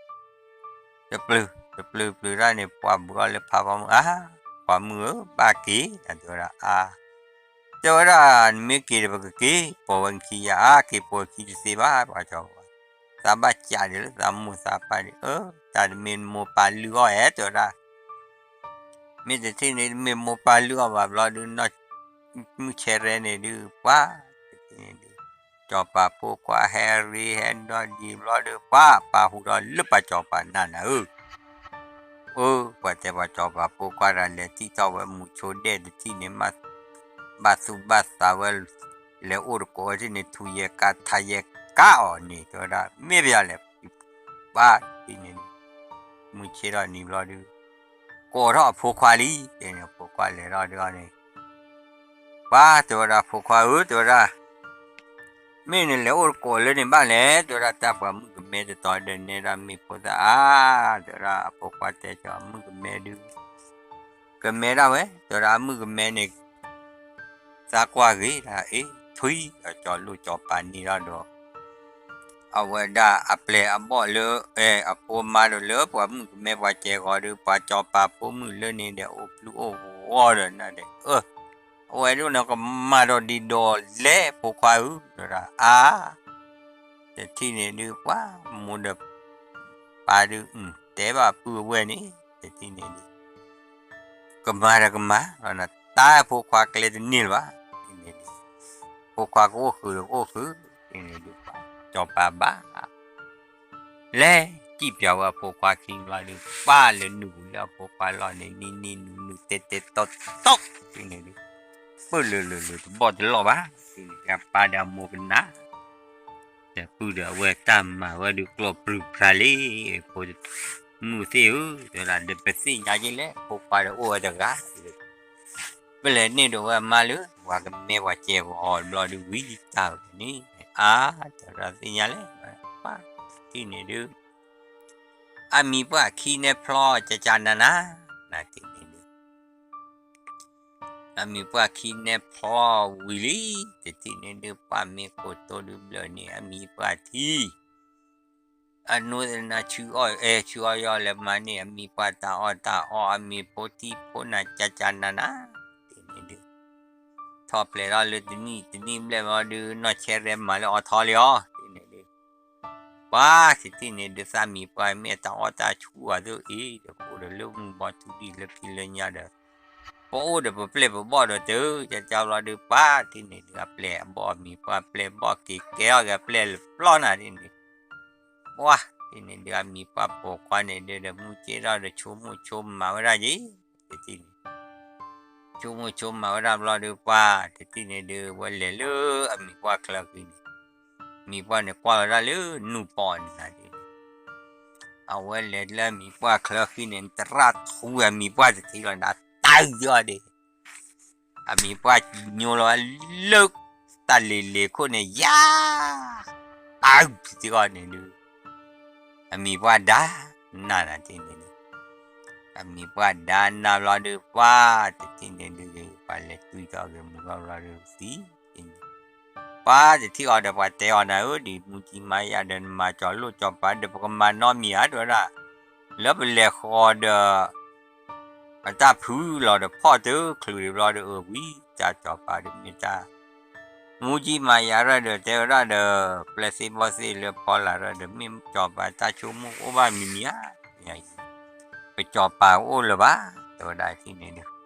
တပျုၤ တပျုၤပျုၤတၢ်န့ၣ် ပှၤဘုးအီၤလၢဖးဖီမုၢ် အါ ပှၤမုၣ်ဧၢ ဘၣ်က့ၤ တဲဝဲဒၣ် အါ တဲဝဲဒၣ် နမ့ၢ်က့ၤဒီးပကက့ၤ ပိာ်ဝဲခံယၤ အါ က့ၤပိာ်ခံတသ့ဘၣ် ပှၤစီၤပၤ သးဘၣ်ကးဒံးလၢသးမိၢ်သးပၢ်ဒံး အၢ တၢ်တမ့ၢ်မိၢ်ပၢ်လုၢ်အီၣ်ဧါ တဲဝဲဒၣ် မ့ၢ်တထံၣ်န့ၣ် တမ့ၢ်မိၢ်ပၢ်လုၢ်အီၣ်ဘၣ်ဘျီဒုး နီၢ်မုၢ်ဆဲရဲန့ၣ်ဒုး ပှၤ တထံၣ်န့ၣ်ဒုး စီၤပၤဖိခွါဟဲရ့ဟဲဒီဒံးဘျီဒုး ပှၤပာ်ဟူဒီးလၢပှၤစီၤပၤနးနၤဧၢ အၢ ပှၤတဲပှၤစီၤပၤဖိခွါတဂၤလဲၤထံၣ်ထီၣ်ဝဲမူဆိဒဲၣ်တထံၣ်န့ၣ် ဘၣ်သူၣ်ဘၣ်သးဝဲ လဲၤအိၣ်တကိးဝဲထံၣ်န့ၣ် ထူယဲၢ်ကါထါယဲၢ်ကါအီၤန့ၣ် တဲဝဲဒၣ် မ့ၢ်ပယီၤလဲၣ် ပှၤထံၣ်န့ၣ်ဒုး မုၢ်ဆ့ၣ်ထီၣ်နံၤဘျီဒုး ကိးထီၣ်အဖိခွါလံ တဲန့ၣ် အဖိခွါလဲၤထီၣ်ဒုးအီၤန့ၣ် ပှၤတဲဝဲဒၣ် ဖိခွါဧၢ တဲဝဲဒၣ် မ့ၢ်နလဲၤအိၣ်တကိးလၢန့ၣ်ဘၣ်လဲၣ် တဲဝဲဒၣ် တၢ်ပှၤမုၣ်ကမဲတတီၤဒီးနဲဒၣ်မ့ၢ်ဖိသၣ်အါ တဲဝဲဒၣ် အဖိခွါတဲကီး အမုၣ်ကမဲဒုး ကမဲဒၣ်ဝဲ တဲဝဲဒၣ် အမုၣ်ကမဲန့ၣ် သးကွၢ်ဂ့ၤဒၣ် အ့ ထွံၣ် အကၠီၤလိၣ်ကၠီၤပၤန့ၣ်လီၤဒီး အဝဲဒၣ်အပျဲၢ်အဘီၣ်လၢ အဲ အဖိမါဒီးလၢပှၤမုၣ်ကမဲပှၤစဲးဂီၤဒီး ပှၤစီၤပၤဖိမုၣ်လၢန့ၣ်ဒီး အိၣ်ဖျူအိၣ်ဂီၤဒီးနၤဒီး အၢ အဝဲဒၣ်န့ၣ်ကမၤဒီးဒံးဒီးလဲၣ် ဖိခွါဧၢ တဲဝဲဒၣ် အါ တထံၣ်န့ၣ်ဒုး ပှၤမိၢ်ဒီးပၢ်ဒုး တဲဘၣ်ပုၢ်အဝဲၢ်န့ၣ် တထံၣ်န့ၣ်ဒုး ကမၤဒီးကမၤ တၢ်ဖိခွါကျဲတန့ၢ်လၢၤဘၣ် ဖိခွါကအိၣ်ဃုာ်ဒီးကအိၣ်ဃုာ် တထံၣ်န့ၣ်ဒုး စီၤပၤဘၣ် လဲၤစံၣ်ပၠးဝဲအဖိခွါခံဘျီဒုး ပၢ်လဲၤနုာ်ဝံၤလၢအဖိခွါလီၢ်န့ၣ် နံၤနံၤနုၤနုၤတဲတဲတီတီ တထံၣ်န့ၣ်ဒုး ပၢၢ်လၢာ်လၢာ်လၢာ်တဘီၣ်တလီၢ်ဘၣ် တထံၣ်န့ၣ်ဒုး အပၢ်ဒီးအမိၢ်ကနၣ် ဒီးပုၢ်ဒီးအဝဲၢ်တၢ်မၤဝဲဒုးကျိးပြူၤပြၤလံ ဖိမုၣ်သ့ၣ်ဧၢ တဲဝဲဒၣ် ဒီးပသ့ၣ်ညါက့လဲၣ် ဖိခွါဒီးအိၣ်ဝဲတဂၤ ပလဲၤန့ၢ်ဒီးဝဲအမါလၢ ပှၤကမဲပှၤစဲးဂီၤအီၤဘျီဒုးဝံၤတၢ်ဝဲန့ၣ် အါ တဲဝဲဒၣ်သ့ၣ်ညါလဲၣ် ပှၤထံၣ်န့ၣ်ဒုး အမံၤပှၢ်ခံန့ၣ်ဖျီကကနၤနၤ နၤတထံၣ်န့ၣ်ဒုး အမံၤပှၢ်ခံန့ၣ်ဖျီဝံၤလံ တထံၣ်န့ၣ်ဒုး ပှၤမ့ၢ်ကိးတိၢ်ဒုးဘျၢၣ်န့ၣ် အမံၤပှၢ်ထံ အနိသနၤဆူအီၣ်အဲၣ်ဆူအီၣ်ယီၢ်လၢမၤန့ၢ် အမံၤပှၢ်တၢ်အီၣ်တၢ်အီ အမံၤဖိထံဖိနၤကကနၤနၤ တထံၣ်န့ၣ်ဒုး ထီၣ်ဖျဲးထီၣ်လၢတနံၣ်တနံၣ်ဘျဲၣ်ဘျီဒုး နီၢ်ဆဲရဲမၤလၢအီထီလံအီၤ တထံၣ်န့ၣ်ဒုး ပှၤတထံၣ်န့ၣ်ဒုး သၣ်မံၤပှၢ်မ့ၢ်အတၢ်အီၣ်တၢ်ဆူၣ်အသိးအံၤ ဒီးကအိၣ်ဒီးလၢမုၢ်ဘီထူဒံၣ်လၢဖံလၢညါဒီး ပအိၣ်ဒီးပပျဲၢ်ပဘီၣ်ဒီးတကကဘျီဒုး ပှၤတထံၣ်န့ၣ်ဒုး အပျဲၢ်အဘီၣ်အမံၤပှၢ်ပျဲၢ်ဘီၣ်က့ၤကဲထီၣ်က့ၤအပျဲၢ်လၢပျီနၤတထံၣ်န့ၣ် ပှၤတထံၣ်န့ၣ်ဒုး အမံၤပှၢ်ပိာ်ခွါန့ၣ်ဒုး ဒီးမူက့ထီၣ်ဒီးဆိကမိၣ်ဆိကမးဝဲဒၣ်က့ၤ တထံၣ်န့ၣ် ဆိကမိၣ်ဆိကမးဝဲဒၣ်ဘျီဒုး ပှၤတထံၣ်န့ၣ်ဒုး ဝဲလဲၤလၢအမံၤပှၢ်ချၢဃံန့ၣ် မံၤပှၢ်န့ၣ်ကွၢ်လီၤဒၣ်လၢနူၢ်ပီၣ်န့ၣ်နၤတထံၣ်န့ၣ် အဝဲလဲၤလၢအမံၤပှၢ်ချၢဃံန့ၣ် တရၣ်ထူဝဲအမံၤပှၢ်တထံၣ်လီၤနၤ တၢ်အုၣ်သ့အီၤဒၣ် အမံၤပှၢ်ညိလီၤဝဲလၢ တၢ်လ့ၤလ့ၤခိၣ်န့ၣ် ယၤ တၢ်အုၣ်သ့အီၤန့ၣ်ဒုး အမံၤပှၢ်ဒါနၤနၤတထံၣ်န့ၣ်ဒုး အမံၤပှၢ်ဒါနၤဘျီဒုး ပှၤတထံၣ်န့ၣ်ဒုး ပှၤလဲၤတွံၢ်ထီၣ်ဂ့ၤမူထီၣ်ဘျီဒုးသံ ပှၤတထံၣ်အီၤဒီးပှၤတဲအီၤနၤဧၢ ဒ်မူကံမၤယၤဒီးနမၤကၠီၤလိၣ်ကၠီၤပၤဒီး ပကမၤနီတမံၤဧါ တဲဝဲဒၣ် လၢပလဲၤဃီၤဒီး အတၢ်ဖုလီၤဒီးဖီၣ်တချုးဒံးဘျီဒီး အဝံၤတၢ်ကၠီၤပၤဒီးမ့ၢ်တၢ် မူကံမၤယၤရၢၢ်ဒီးတဲဝဲဒၣ်ဒီး ပျဲၢ်သ့ၣ်ဘီၣ်သ့ၣ်လၢဖီလာ်ရၢၢ်ဒီး မ့ၢ်ကၠီၤပၤတၢ်ဆိကမိၣ်အိၣ်ဘၣ်မံၤမံၤဧါ ပကၠီၤပၤအိၣ်လၢၤဘၣ် တဲဝဲဒၣ်တထံၣ်န့ၣ်ဒုး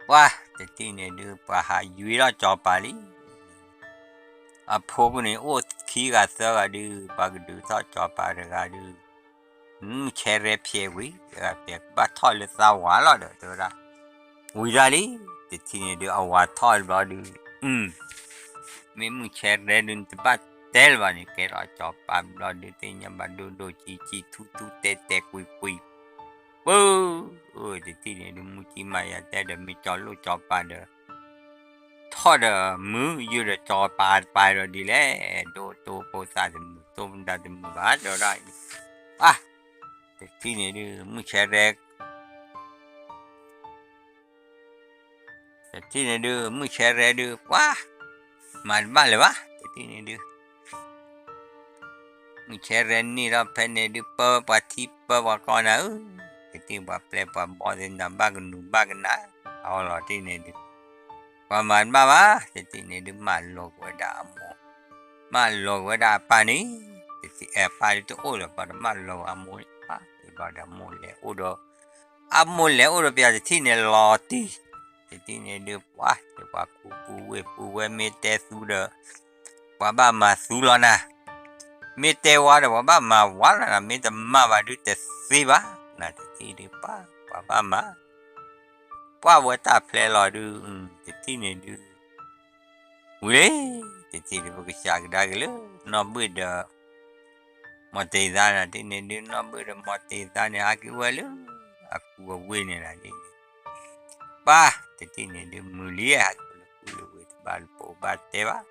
ပှၤတထံၣ်န့ၣ်ဒုး ပှၤဟးယွံထီၣ်ကၠီၤပၤလံ အဖိကန့ၣ်အိၣ်ခံဂၤသၢဂၤဒုး ပှၤကဒုးထီၣ်ကၠီၤပၤတဂၤဒုး မုၢ်ဆဲရဲဖျဲးဝံၤ တဂၤဖျဲးဘၣ်ထီၣ်လၢသးဝၤလီၤဒီး တဲဝဲဒၣ် ဝံၤဒၣ်လံ တထံၣ်န့ၣ်ဒုး အဝၤထီၣ်ဘျီဒုး မ့ၢ်မုၢ်ဆဲရဲဒုး နတဘၣ်တဲလၢၤဘၣ်န့ၣ် ကဲထီၣ်ကၠီၤပၤဘျီဒုး သ့ၣ်ညါဘၣ်ဒိၣ်ဒိၣ်ကံကံ ထူထူတဲတဲကွံကွံ ပၢ် တထံၣ်န့ၣ်ဒုး မူကံမၤယၤတဲဒီး မ့ၢ်ကၠီၤလိၣ်ကၠီၤပၤဒီး ထီၣ်ဒီးမုၢ်ယုာ်ဒီးကၠီၤပၤတပၤဒီးဒ်လဲၣ် ဒိၣ်တိၢ်ဖိသၣ်တမုာ် တိၢ်မတၤတမုာ်ဘၣ် တဲဝဲဒၣ် အါ တထံၣ်န့ၣ်ဒုး မုၢ်ဆဲရဲ တထံၣ်န့ၣ်ဒုး မုၢ်ဆဲရဲဒုး ပှၤ မၤတဘၣ်လၢၤဘၣ် တထံၣ်န့ၣ်ဒုး မုၢ်ဆဲရဲန့ၣ်ထီၣ်ဖဲန့ၣ်ဒုး ပၢပှၤထံပၢပှၤကီၢ်နၤဧၢ, တထံၣ်ပှၤပျဲပှၤဘီၣ်သ့ၣ်နၤ ဘၣ်ကနူၤဘၣ်ကနၣ် အီလီၤတထံၣ်န့ၣ်ဒုး ပှၤမၤတဘၣ်ဘၣ် တထံၣ်န့ၣ်ဒုး မၢလီၤက့ၤဝဲဒၣ်အမိၢ်, မၢလီၤက့ၤဝဲဒၣ်အပၢ်န့ၣ်, တထံၣ်အပၢ်ဒုးတအိၣ်လၢၤ ပှၤတမၢလီၤက့ၤအမိၢ်န့ၣ်ဘၣ်, ဘၣ်ဒီးအမိၢ်လဲၤအိၣ်ဒီး အမိၢ်လဲၤအိၣ်ဒီးပယီၤတထံၣ်န့ၣ်လီၤတံၢ်, တထံၣ်န့ၣ်ဒုး ပှၤ ပှၤကူပူၤဝ့ၢ်ပူၤဝဲ မ့ၢ်တဲသူဒီး ပှၤဘၣ်မၤသူလီၤနၤ, မ့ၢ်တဲဝါဒီး ပှၤဘၣ်မၤဝါလီၤနၤ, မ့ၢ်တမၤဘၣ်ဒုးတသ့ဘၣ်, နတထံၣ်ဒုး ပှၤ ပှၤဘၣ်မၤ ပှၤဝဲတၢ်ဖျဲလီၤဒုး, တထံၣ်န့ၣ်ဒုး ဝံၤလံ, တထံၣ်ဒုး ပကစးကဒါက့ၤလၢ နီၢ်ဘှ့ၣ်ဒီး မီၤတ့ၤသါနၤ, တထံၣ်န့ၣ်ဒုး နီၢ်ဘှ့ၣ်ဒီးမီၤတ့ၤသါန့ၣ် ဟးက့ၤဝဲလၢ အကူအဝ့ၢ်န့ၣ်လီၤ, ပှၤ တထံၣ်န့ၣ်ဒုး မုၢ်လံ ဟးက့ၤလၢကူလၢဝ့ၢ် တဘၣ်လၢပှၤဘၣ်တဲဘၣ်,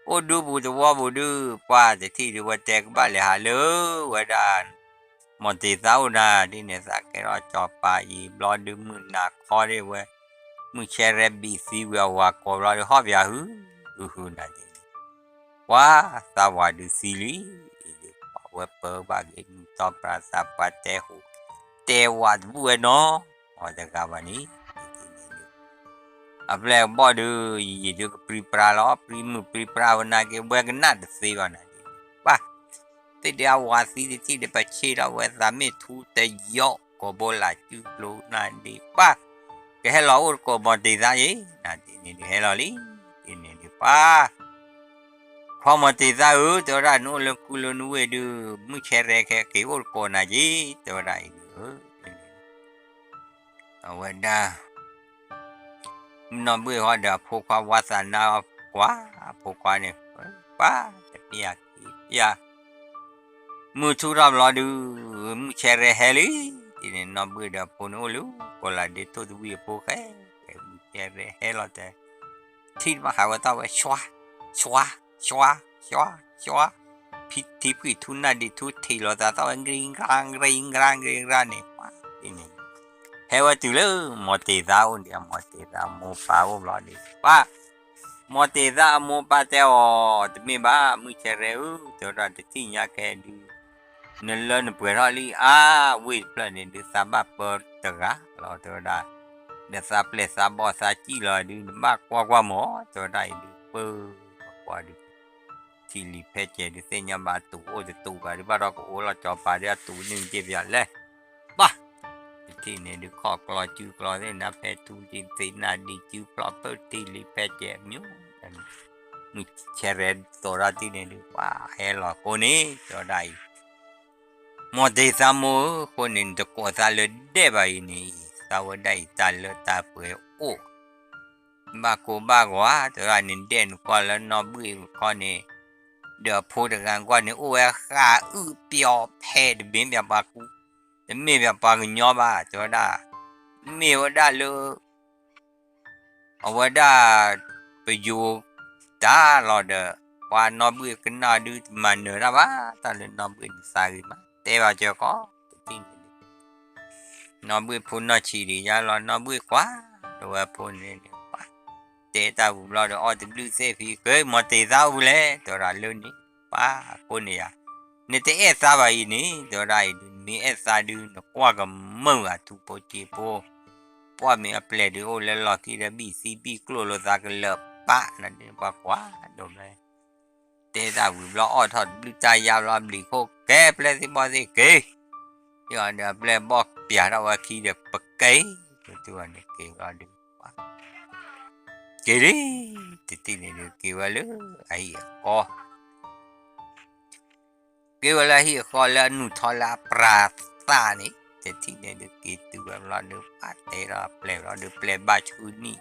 အိၣ်ဒူပူၤသဝီပူၤဒုး ပှၤ တထံၣ်ဒုး ဝဲတဲကဘၣ်လဲၤဟးလၢ ဝဲဒၣ် မီၤတ့ၤသါအိၣ်နၤ, ဒ်န့ၣ်သးကဲထီၣ်စီၤပၤယံာ်ဘျီဒုး မုၢ်နၤခီဒၣ်ဝဲ, မုၢ်ဆဲရဲဘံၣ်သံဝံၤအဝၤကိးဘျီဒုး ဟီၣ်ပယၤဟု, ဟုဟုနၤဒ်န့ၣ်, ပှၤ သးဝၤဒုးသံလံ, အံၤဒုး ပှၤဝဲပၢဘၣ်က့ၤနုာ်တီပျၤသး ပှၤတဲဟူး, တဲဝၤတဘူၣ်ဝဲနီၤ, အီၤတဂၤဘၣ်န့ၣ်, အပျဲၢ်အဘီၣ်ဒုး ယံာ်ဒုးကပြံပြါလီၤ, ပြံမုၢ်ပြံပြါဝဲနၤက့ၤ ဝဲကနၣ်တသ့ဘၣ်နၤဒ်န့ၣ်, ပှၤ သ့ၣ်ဒုးအဝၤသံတထံၣ်ဒုး ပဆ့ထီၣ်ဝဲသးမ့ၢ်ထူတယီၣ် ကိးဘိလၢ်စုကျိနၤဒ် ပှၤ ကဟဲလီၤအိၣ်တကိးမီၤတ့ၤသါယ့ၤ နၤဒ်န့ၣ်ဒုး ဟဲလီၤလံ, ဒ်န့ၣ်ဒုး ပှၤ ခွါမီၤတ့ၤသါဧၢ, တဲဝဲဒၣ် နအိၣ်လၢခူလၢနဝ့ၢ်ဒုး မုၢ်ဆဲရဲခဲက့ၤအိၣ်တကိးနၤက့ၤ တဲဝဲဒၣ်အံၤဒုး အဝဲဒၣ် နီၢ်ဘှ့ၣ်ဃီဒီးအဖိခွါဝါသးနါကွၢ် အဖိခွါန့ၣ် ပှၤတပျၢ်က့ၤပျၢ် မုၢ်ထူၣ်ထီၣ်ဘျီဒုး မုၢ်ဆဲရဲဟဲလံ, ဒ်န့ၣ် နီၢ်ဘှ့ၣ်ဒီးအဖိန့ၣ်အိၣ်လၢ ကိးလးဒ့ထိၣ်သဝံၣ်အဖိဃဲ, မုၢ်ဆဲရဲဟဲလီၤတဲာ် ထံၣ်တဘၣ်ဟးဝဲသီၣ်ဝဲ ဆွါ ဆွါ ဆွါ ဆွါ ဆွါ, ဖံထံဖှံၣ်ထူနၢ်ဒံးထူထံးလီၤသးသီၣ်ဝဲ ကရံကရံကရံကရံန့ၣ် ပှၤ ဒ်န့ၣ် ဟဲဝဲတုၤလၢ မီၤတ့ၤသါအိၣ်ဒံး မီၤတ့ၤသါမိၢ်ပၢ်အိၣ်ဘျီဒံး ပှၤ မီၤတ့ၤသါအမိၢ်ပၢ်တဲအီၤ တမ့ၢ်ဘၣ် မုၢ်ဆဲရဲဧၢ, တဲဝဲဒၣ် တထံၣ်ညါခဲဒုး နလၢနပှဲၤထီၣ်လံအါ, ဝ့ၢ်တဖျၢၣ်န့ၣ်ဒုး သးဘၣ်ပၢတဂၤလီၤ တဲဝဲဒၣ်, ဒီးသးပျဲၢ်သးဘီၣ်သးစံၣ်လီၤဒုး နဘၣ်ကွၢ်ကွၢ်မၢ် တဲဝဲဒၣ်အံၤဒုး ပၢၤ ပကွၢ်ဒုး ထံၣ်လံၤဖဲကဲးဒုး သ့ၣ်ညါဘၣ်တူၢ်အိၣ်တတူၢ်ဘၣ်ဒုး ဘၣ်ဒီးကအိၣ်လီၤစီၤပၤဒုး အတူၢ်န့ၢ်က့ၤပယီၤလဲၣ်, ပှၤ တထံၣ်န့ၣ်ဒုး ခီၣ်ကျီစုကျီသ့ၣ်နၤ ဖဲထူတံသ့ၣ်နၢ်ဒံးစုဖျီၣ်ဖၢၣ်ထံၣ်လံၤဖဲကဲးမၠိ မုၢ်ဆဲရဲသိးထီၣ်တထံၣ်န့ၣ်ဒုး ပှၤဟဲလီၤအဃိန့ၣ် တဲဝဲဒၣ်အံၤ မီၤတ့ၤသါမိၢ်ဧၢ, အဃိန့ၣ် နတကိးသးလၢဒဲးဘၣ်အံၤန့ၣ်အံၤ သးဝဲဒၣ်အံၤတၢ်လၢတၢ်ပှဲၤအိၣ် ဘၣ်ကိးဘၣ်ဂီၤဧါ တဲဝဲဒၣ် နဒဲးနကွၢ်လၢနီၢ်ဘှ့ၣ်ခီန့ၣ် ဒီးအဖိတဂၤကွၢ်န့ၣ် အိၣ်ဝဲဃးအုၣ်ပျီဖဲတဘ့ၣ် ပှၤကူ တမ့ၢ်ပှၤကညီဘၣ် တဲဝဲဒၣ် မ့ၢ်ဝဲဒၣ်လၢ အဝဲဒၣ် ပယိၤတၢ်လီၤဒီး ပှၤနီၢ်ဘှ့ၣ်ကနၣ်ဒုးတမၤနၢၤတၢ်ဘၣ် တၢ်လၢနီၢ်ဘှ့ၣ်န့ၣ်သးဂ့ၤမး တဲဘၣ်စၢၤကီး တထံၣ်န့ၣ်ဒုး နီၢ်ဘှ့ၣ်ဖိနီၢ်ဆံးဒံးယါလီၤ နီၢ်ဘှ့ၣ်ကွၢ် ဒီးဝဲဖိန့ၣ်န့ၣ် ပှၤ တဲတၢ်ဝံၤဘျီဒီး အီၣ်တဘျုးသ့ၣ်ဖံး ကမီၤတ့ၤသါအိၣ်ဖဲလဲၣ် တဲဝဲဒၣ်လၢန့ၣ် ပှၤအဃိန့ၣ်ယါ နတအဲၣ်သါဘၣ်အံၤန့ၣ် တဲဝဲဒၣ်အံၤဒုး နမ့ၢ်အဲၣ်သါဒုး နကွၢ်ကမၢၢ်ဂၤထူဖိစ့ဖိ ပှၢ်မ့ၢ်အပျဲၢ်ဒုးအိၣ်လၢလီၢ်ခံဒီး ဘံၣ်သံဘံၣ်ကျိၣ်လိာ်သးကလၢာ်ပာ် နဒုးပှၤကွၢ်ဒိးဘျဲ တဲတၢ်ဝံၤဘျီ အီၣ်ထီၣ်တဘျုးတၢ်ယါဘျီ ဘျံးခိၣ်ကဲ ပျဲၢ်သ့ၣ်ဘီၣ်သ့ၣ်က့ၤ ယဒီးအပျဲၢ်ဘီၣ်ပျၢ်ထီၣ်ဝဲခံဒီး ပက့ၤ ပတုၤအီၤန့ၣ်က့ၤဘျီဒုး က့ၤလံ တထံၣ်န့ၣ်ဒုး က့ၤဝဲလၢအဟံၣ်အဃီ က့ၤဝဲလၢအဟံၣ်အဃီလၢအနုာ်ထီၣ်လၢအပြၤသၣ်န့ၣ် တထံၣ်န့ၣ်ဒုး က့ၤတုၤဝဲဘျီဒုး ပှၤတဲထီၣ်အပျဲၢ်ဘျီဒုး ပျဲၢ်ဘၣ်ဆူနံၣ်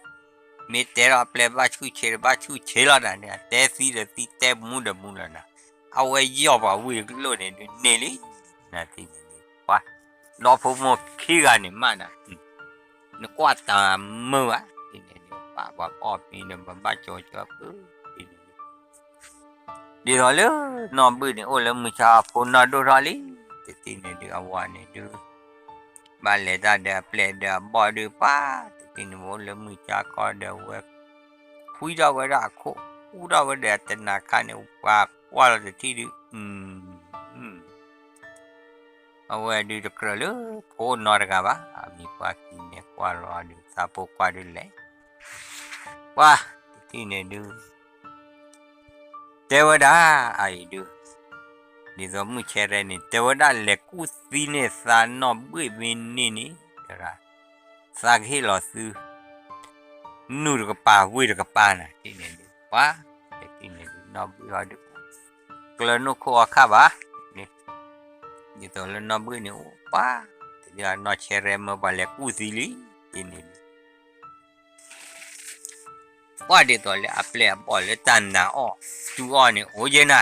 မ့ၢ်တဲထီၣ်အပျဲၢ်ဘၣ်ဆူၣ်ဆ့ဒီး ဘၣ်ဆူၣ်ဆ့လီၤနၤန့ၣ် အတဲသံဒီးသံ တဲမူဒီးမူလီၤနၤ အဝဲယီၢ်ပှၤဝံၢ်ကလိၣ်န့ၣ်ဒုးန့ၢ်လံ နထံၣ်န့ၣ်ဒုး ပှၤ ဒီဖိမိၢ်ခံဂၤန့ၣ်မးနၤ နကွၢ်တၢ်မုာ်ဘၣ် ဒ်န့ၣ်ဒုး ပှၤပှၤအီၣ်မံဒီး ပဘၣ်ကၠီကၠီပၢ ဒ်န့ၣ်ဒုး ဒ်သိးလၢနီၢ်ဘှ့ၣ်န့ၣ် အိၣ်လၢမုၢ်ဆါအဖိနီၢ်ဒိၣ်ထီၣ်လံ တထံၣ်န့ၣ်ဒုး အဝၤန့ၣ်ဒုး ဘၣ်လဲၤတၢ်ဒီးအပျဲၢ်ဒီးအဘီၣ်ဒုး ပှၤတထံၣ်န့ၣ် အိၣ်လၢမုၢ်ကၠါကီၢ်ဒီးဝဲ ဖှံထီၣ်ဝဲဒၣ်အခိၣ် အူထီၣ်ဝဲဒီးအတနၤခါန့ၣ် ပှၤကွၢ်လီၤတထံၣ်ဒုး အဝဲဒုးတကြၢးလၢဖိနီတဂၤဘၣ်, အမံၤပှၤကံၤနဲၣ်ကွၢ်လီၤဒုး သးဖိကွၢ်ဒုးလဲၣ်, ပှၤတထံၣ်န့ၣ်ဒုး တဲဝဲဒၣ် အအံၤဒုး ဒ်သိးမုၢ်ဆဲရဲန့ၣ် တဲဝဲဒၣ်လဲၤကူၣ်သံန့ၢ်သးနီၢ်ဘှ့ၣ်မ့ၢ်န့ၢ်န့ၣ် တဲဝဲဒၣ် သးကဟ့ၣ်လီၤသု နုၢ်တကပၤဝ့ၢ်တကပၤနၤ တထံၣ်န့ၣ်ဒုး ပှၤ တထံၣ်န့ၣ်ဒုး နီၢ်ဘှ့ၣ်အီၤဒုး ကျၢၤနိၣ်ခိၣ်အီခါဘၣ်န့ၣ် ဒ်သိးလၢနီၢ်ဘှ့ၣ်န့ၣ်အိၣ်ပှၤ တဒုအနီၢ်ဆဲရဲမၢပှၤလဲၤကူၣ်သံလံ တထံၣ်န့ၣ်ဒုး ပှၤဒ်သိးလၢအပျဲၢ်အဘီၣ်လၢတၢ်နာ်အီၣ် တူၢ်အီၣ်န့ၣ် အိၣ်ယဲနၤ,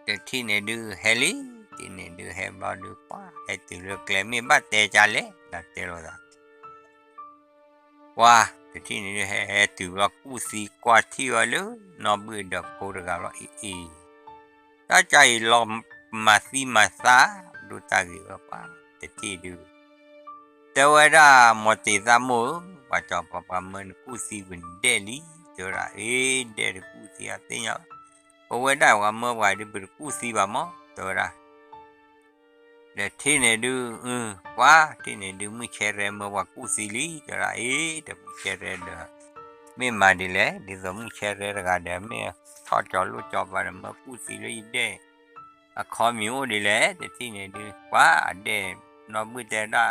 တထံၣ်န့ၣ်ဒုးဟဲလံ, တထံၣ်န့ၣ်ဒုးဟဲဘျီဒုး ပှၤဟဲတုၤလၢကျဲမ့ၢ်ဘၣ်တဲကလဲၣ် နတဲလိာ်သး ပှၤတထံၣ်န့ၣ်ဒုး ဟဲဟဲတုၤဘျီကူၣ်သံကွၢ်ထံၣ်ဝဲလၢ နီၢ်ဘှ့ၣ်ဒီးဖိတဂၤလီၤ အံၤအံၤ တၢ်ကါအံၤလီၤမၤသံမၤသး ဒိၣ်တၢ်ဂ့ၤဝဲပှၤ တထံၣ်ဒုး တဲဝဲဒၣ် မိၢ်တ့ၤသးမိၢ်ဧၢ, ပှၤကၠီၤပၤပှၤမၢနကူၣ်သံပဒဲၣ်လံ, တဲဝဲဒၣ် အ့ ဒဲၣ်တကူၣ်သံအသ့ၣ်ညါ, ပဝဲဒၣ်ပှၤမၢပှၤဒုး ပတကူၣ်သံဘၣ်မး တဲဝဲဒၣ် ဒီးထံၣ်န့ၣ်ဒုး ပှၤထံၣ်န့ၣ်ဒုး မုၢ်ဆဲရဲမၢပှၤကူၣ်သံလံ, တဲဝဲဒၣ် အ့ ဒီးမုၢ်ဆဲရဲဒီး မ့ၢ်မၤဒ်လဲၣ်, ဒ်သိးမုၢ်ဆဲရဲတဂၤဒီး မ့ၢ်ထီၣ်ကၠီၤလိၣ်ကၠီၤပၤဒီး မၢကူၣ်သံလၢယဒဲၣ် အခီမ့ၢ်အိၣ်ဒ်လဲၣ်, တထံၣ်န့ၣ်ဒုး ပှၤအဒဲၣ်နီၢ်ဘှ့ၣ်တဲဒၣ်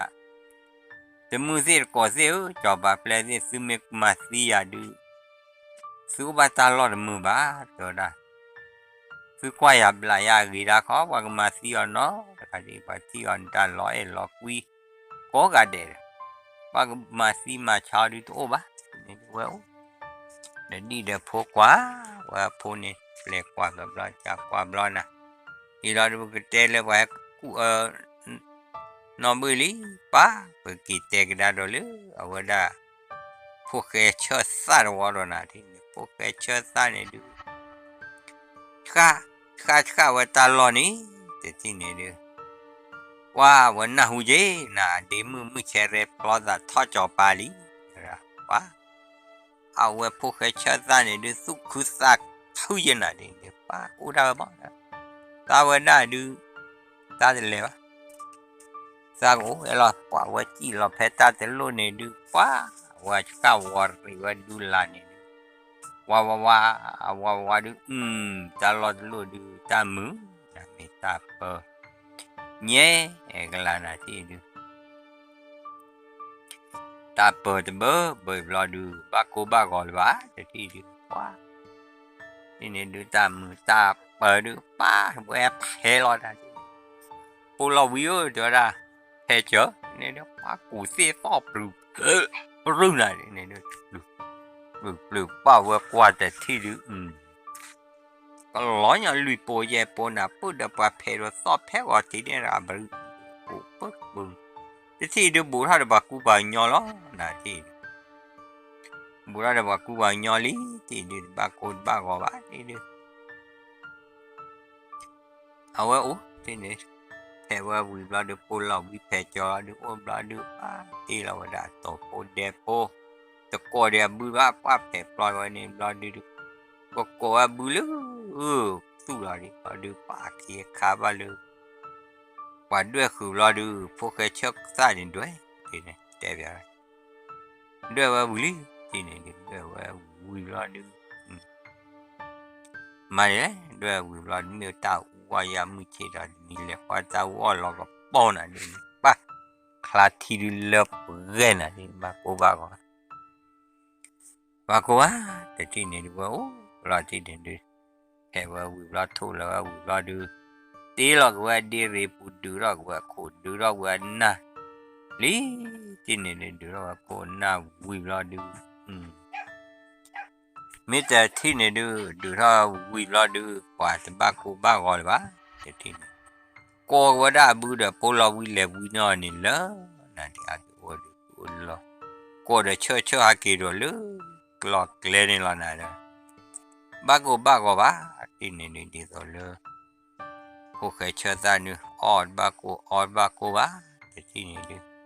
တမုၢ်သ့ၣ်တကိးသ့ၣ်ဧၢ, ကၠီၤပၤပျဲၢ်သ့ၣ် သုမ့ၢ်မၤသံယၤဒုး သုအိၣ်ဘၣ်တၢ်လီၢ်တမုာ်ဘၣ်, တဲဝဲဒၣ် သုကွၢ်ယၤဘျးယၤအဂ့ၤဒၣ်ခီ, ပှၤကမၤသံအီၤနီတဂၤဒ် ပှၤထံၣ်အီၤန့ၣ်တၢ်လီၤအဲၣ်လီၤကွံ ကိးဂၤဒဲးဒီး ပှၤကမၤသံမၤဆါအီၤဒုးတအိၣ်ဘၣ်, န့ၣ်ဒုးဝဲအိၣ် ဒီးဒံၣ်ဒီးဖိကွၢ် ဝဲအဖိန့ၣ် ပျဲကွၢ်ဘျီဘျီ ကကွၢ်ဘျီနၤ, အံၤလီၤဒုး ပကတဲလၢပှၤဟဲကူၣ်အၢ နီၢ်ဘှ့ၣ်လံ, ပှၤ ပက့ၤတဲကဒါဒီးလၢ အဝဲဒၣ် ဖိၣ်ဃဲဆၢသၣ်တဝီဒီးနၤ, ဖိၣ်ဃဲဆၢသၣ်န့ၣ်ဒုး ဆှၣ် ဆှၣ်ဆှၣ်ဝဲတၢ်လီၢ်န့ၣ် တထံၣ်န့ၣ်ဒုး ပှၤ အဝဲနၢ်ဟူက့ၤနၤ ဒ့မုၣ်မုၢ်ဆဲရဲဖျီသးထီၣ်ကၠီၤပၤလံ, ပှၤ အဝဲဖိၣ်ဃဲဆၢသၣ်န့ၣ်ဒုး သူၣ်ခုသးခုယဲနၤဒ်န့ၣ် ပှၤအိၣ်ဒၣ်ဝဲဘၣ်, သးဝဲဒၣ်ဒုး တၢ်တလဲၤဘၣ် သးကအိၣ်ဝဲလီၤ, ပှၤဝဲစံၣ်လီၤဖဲတၢ်တလိၣ်န့ၣ်ဒုး ပှၤ အဝဲဆှၣ်ဝီၤရံးဝဲဒူလၢ်န့ၣ်ဒုး ဝါဝါဝါ အဝါဝါဒုး အု တၢ်လီၢ်တလိၣ်ဒုး တၢ်မုာ် နမ့ၢ်တၢ်ပၢ ညဲ ကလၤနၤထံၣ်ဒုး တၢ်ပၢတဘၢဘၢဘျီဒုး ဘၣ်ကိၢ်ဘၣ်ဂီၤလၢၤဘၣ် တထံၣ်ဒုး ပှၤ ထံၣ်န့ၣ်ဒုး တၢ်မုာ်တၢ်ပၢဒုး ပှၤ ဝဲဖဲလီၤတၢ် ဖိလီၤဝံၤဧၢ တဲဝဲဒၣ် ဖဲစၢၤ န့ၣ်ဒုး ပှၤကူၣ်သ့ၣ်သီၣ်ပျုၤ ပရုၢ်နၤန့ၣ်ဒုး ပျုၤ ပျုၤ ပျုၤ ပှၤဝဲကွၢ်တထံၣ်ဒုး ကလီၤညါလွံၢ်ပိယဲၢ်ပိနၤ ပုၢ်ဒီးပှၤဖဲးဒီးသီၣ်ဖဲဂီၤထံးန့ၣ် အဘု ပူၤပူၤ တထံၣ်ဒုး ဘူးထီၣ်ဒီးပှၤကူပှၤကညီလီၤ နၤထံၣ် ဘူးထီၣ်ဒီးပှၤကူပှၤကညီလံ ထံၣ်ဒုး တဘၣ်ကိၢ်တဘၣ်ဂီၤဘၣ် ထံၣ်ဒုး အဝဲအိၣ် ထံၣ်န့ၣ် ဖဲးဝဲဝံၤဘျီဒုး ဖိလီၤဝံၤဖဲးကၠီၤလီၤဒုး အိၣ်ဘျီဒုး ပှၤတ့လီၤဝဲဒၣ်တီၤဖိဒဲဖိ တကိးဒီးအဘုဘၣ် ပှၤဖဲးပျီဝဲန့ၣ်ဘျီဒုး ကကိးဝဲဘုလၢ သူၣ်လီၤဒံးဘျီဒုး ပှၤခံခါဘၣ်လၢ ပှၤဒွဲၣ်ဃုာ်ဘျီဒုး ဖိၣ်ဃဲဆၢသၣ်န့ၣ်ဒွဲၣ် တဲဘၣ် ဒွဲၣ်ဝဲဝံၤလံ ထံၣ်န့ၣ်ဒုး ဒွဲၣ်ဝဲဝံၤဘျီဒုး မၤန့ၣ်လဲၣ် ဒွဲၣ်ဝံၤဘျီဒုး မ့ၢ်တၢ်အူအီၣ်ယၤမုၢ်ဆ့ၣ်ဒီး တမံၤလဲၤကွၢ်တၢ်အူအီၣ်လီၤကပီၤနၤဒုး ပှၤ ချါထံဒုးလၢပှဲၤနၤဒုး ဘၣ်ကိၢ်ဘၣ်ဂီၤ ပှၤကိးဘၣ် တထံၣ်န့ၣ်ဒုး ဝဲအိၣ်လီၤထံၣ်န့ၣ်ဒုး ဖဲးဝဲဝံၤဘျီ ထိၣ်လီၤဝဲဝံၤဘျီဒုး တ့လီၤက့ၤဝဲဒ့ရ့ပူၤ ဒုးထီၣ်က့ၤဝဲခိၣ် ဒုးထီၣ်က့ၤဝဲနၢ် လံ ထံၣ်န့ၣ်ဒုး ဒုးထီၣ်ဝဲခိၣ်နၢ်ဝံၤဘျီဒုး မ့ၢ်တထံၣ်န့ၣ်ဒုး ဒုးထီၣ်ဝံၤဘျီဒုး ပှၤတဘၣ်ကိၢ်ဘၣ်ဂီၤလၢၤဘၣ် တထံၣ်န့ၣ် ကိးက့ၤဝဲဒၣ်အဘုဒီး ဖိလီၤဝံၤလဲၤဝံၤနီၢ်န့ၣ်လၢ နၤဒ်အကအိၣ်ဒုးအိၣ်လီၤ ကိးဒီးဆၢဆၢဟးက့ၤဒီးလၢ ကလီၤကျဲန့ၣ်လီၤနၤဒီး ဘၣ်ကိၢ်ဘၣ်ဂီၤဘၣ် ထံၣ်န့ၣ်ဒုး ဒ်သိးလၢ ဖိၣ်ဃဲဆၢသၣ်ဒုး တဘၣ်ကိၢ်အီၣ်တဘၣ်ကိၢ်အီတဘၣ်ကိၢ်ဘၣ်, တထံၣ်န့ၣ်ဒုး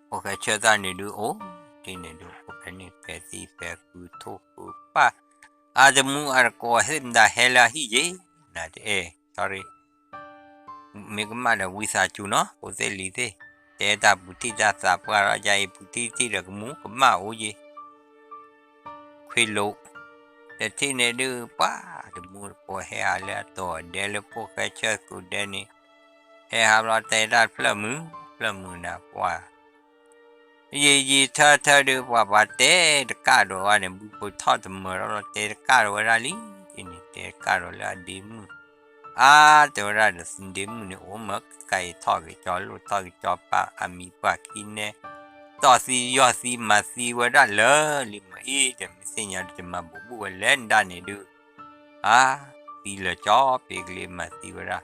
ဖိၣ်ဃဲဆၢသၣ်န့ၣ်ဒုးအိၣ်, ထံၣ်န့ၣ်ဒုး ဖိၣ်ဃဲန့ၣ်ဖဲသံဖဲဃုထိၣ်ဃုပၢ်, အတမူအတကိးဟ့ၣ်မတၤဟဲလၢအဟံၣ်ယ့ၣ်, နတအဲၣ် sorry မ့ၢ်ကမၣ်ဒီးဝံသးစူၤနီၤ ဖိသ့ၣ်လံၤသ့ၣ်, တဲတၢ်ပူၤထံၣ်တၢ်သးပှၢ်ဒီးယၤအံၤ ပူၤထံၣ်ထံၣ်ဒီးကမူကမၣ်အိၣ်ယ့ၣ် ခွ့လိာ်, တထံၣ်န့ၣ်ဒုး ပှၤတမူတကိးဟဲဟးလၢအတီၤအဒဲလၢဖိၣ်ဃဲဆၢသကိးဒဲန့ၣ်, ဟဲဟးဘျီတဲတၢ်တဖျၢၣ်မုၢ်, တဖျၢၣ်မုၢ်နၤပှၤ ယံာ်ယံာ်ထၢထၢဒုး ပှၤပှၤတဲတကးဒီးဝဲန့ၣ် ဘုဖိထီၣ်တမၢၤထီၣ်လီၤ တဲတကးဒီးဝဲဒၣ်လံ, န့ၣ်တဲတကးဒီးလၢအဒ့မုၣ်, အါ တဲဝဲဒၣ်ဒီးဒ့မုၣ်န့ၣ် အိၣ်မၢကကါအံၤထီၣ်က့ၤကၠီလိၣ်ထီၣ်က့ၤကၠီပၢ် အမံၤပှၢ်ခံနဲ တီၢ်သံယီၢ်သံမၤသံဝဲဒၣ်လၢာ်လံမ့ၢ်အံၤ တမ့ၢ်သ့ၣ်ညါတမၤဘူးဘူးဝဲလဲၣ်ဒၣ်န့ၣ်ဒုး, အါ သံလၢာ်ကၠီပ့ၤကလ့မၤသံဝဲဒၣ်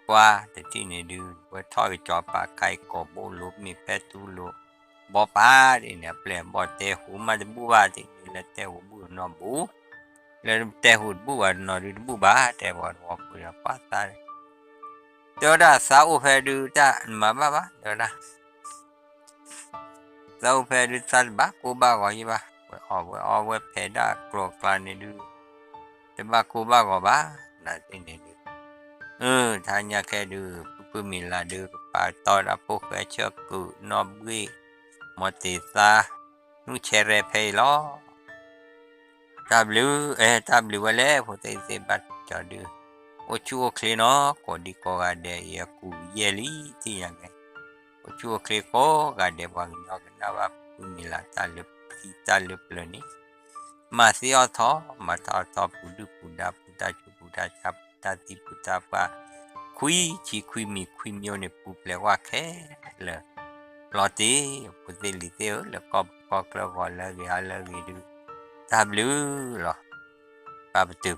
ပှၤတထံၣ်န့ၣ်ဒုး ဝဲထီၣ်က့ၤကၠီပၢ် ကါအံၤကိာ်ဘိလိၤမ့ၢ်ဖဲတူၢ်လိာ် ဘီပၢ်ဒ်န့ၣ် အပျဲၢ်အဘီၣ်တဲဟူးမးတဘူၣ်ဘၣ် တမ့ၢ်လၢတဲဟူးဘူၣ်တနီၤဘူး, လၢတဲဟူးတဘူၣ်ဘၣ်တနီၤဒုးတဘူၣ်ဘၣ် တဲပှၤတဝီပူၤဒီးပှၤသး တဲဝဲဒၣ်သးအိၣ်ဖဲဒုးတၢ်နမၤဘၣ်ဘၣ် တဲဝဲဒၣ် သးအိၣ်ဖဲဒုးသးတဘၣ်ကိၢ်ဘၣ်ဂီၤယဲဘၣ်, ဝဲအီၣ်ဝဲအီဝဲဖဲးဒၣ်ကျိၤကျါန့ၣ်ဒုး တဘၣ်ကိၢ်ဘၣ်ဂီၤဘၣ်, နသ့ၣ်န့ၣ်ဒုး, အၢ တဟါညါခဲဒုး ဖုဖုမံၤလၤဒုး ကပာ်တီၢ်ဒၣ်ဖိၣ်ဃဲဆၢကုာ်နီၣ်ဘှ့ၣ် မီၤတ့ၤသါ နူၢ်ဆဲရဲဖဲအံၤလီၤ. တၢ်ဘျုး, အဲ တၢ်ဘျုးဝဲလဲၣ် ဖိသ့ၣ်သ့ၣ်ဘၣ်ကၠီဒုး, အိၣ်ဆူၣ်အိၣ်ချ့နီၤ ကိးဒံကိးဂၤဒဲးအံၤ အကူးယဲၢ်လံ ထံၣ်ညါကဲ, အိၣ်ဆူၣ်အိၣ်ချ့ကိးဂၤဒဲး ပှၤကညီကနၣ်ဘၣ်ဖုဖုမံၤလၤတၢ်လၢခံတၢ်လၢပျၢၤန့ၣ်, မၤသ့အီၣ်ထီၣ် မၤတၢ်အီၣ်ထီၣ် ပူၤဒုၣ်ပူၤဒါ ပူၤတၢ်ဆူးပူၤတၢ်ဆါ ပူၤတၢ်သံပူၤတၢ်ပှၢ် ခွံဆံခွံမံၤခွံမျိုးန့ၣ် ပူၤဖျဲးကွၢ်ခဲလၢာ် လီၤတံၢ် ဖိသ့ၣ်လံၤသ့ၣ်ဧၢ လၢကီၢ်ပူၤကီၢ်ချၢဂီၤလၢအဂ့ၤဟါလၢအဂ့ၤဒုး, တၢ်ဘျုးလီၤ. ဘၣ်ပတုာ်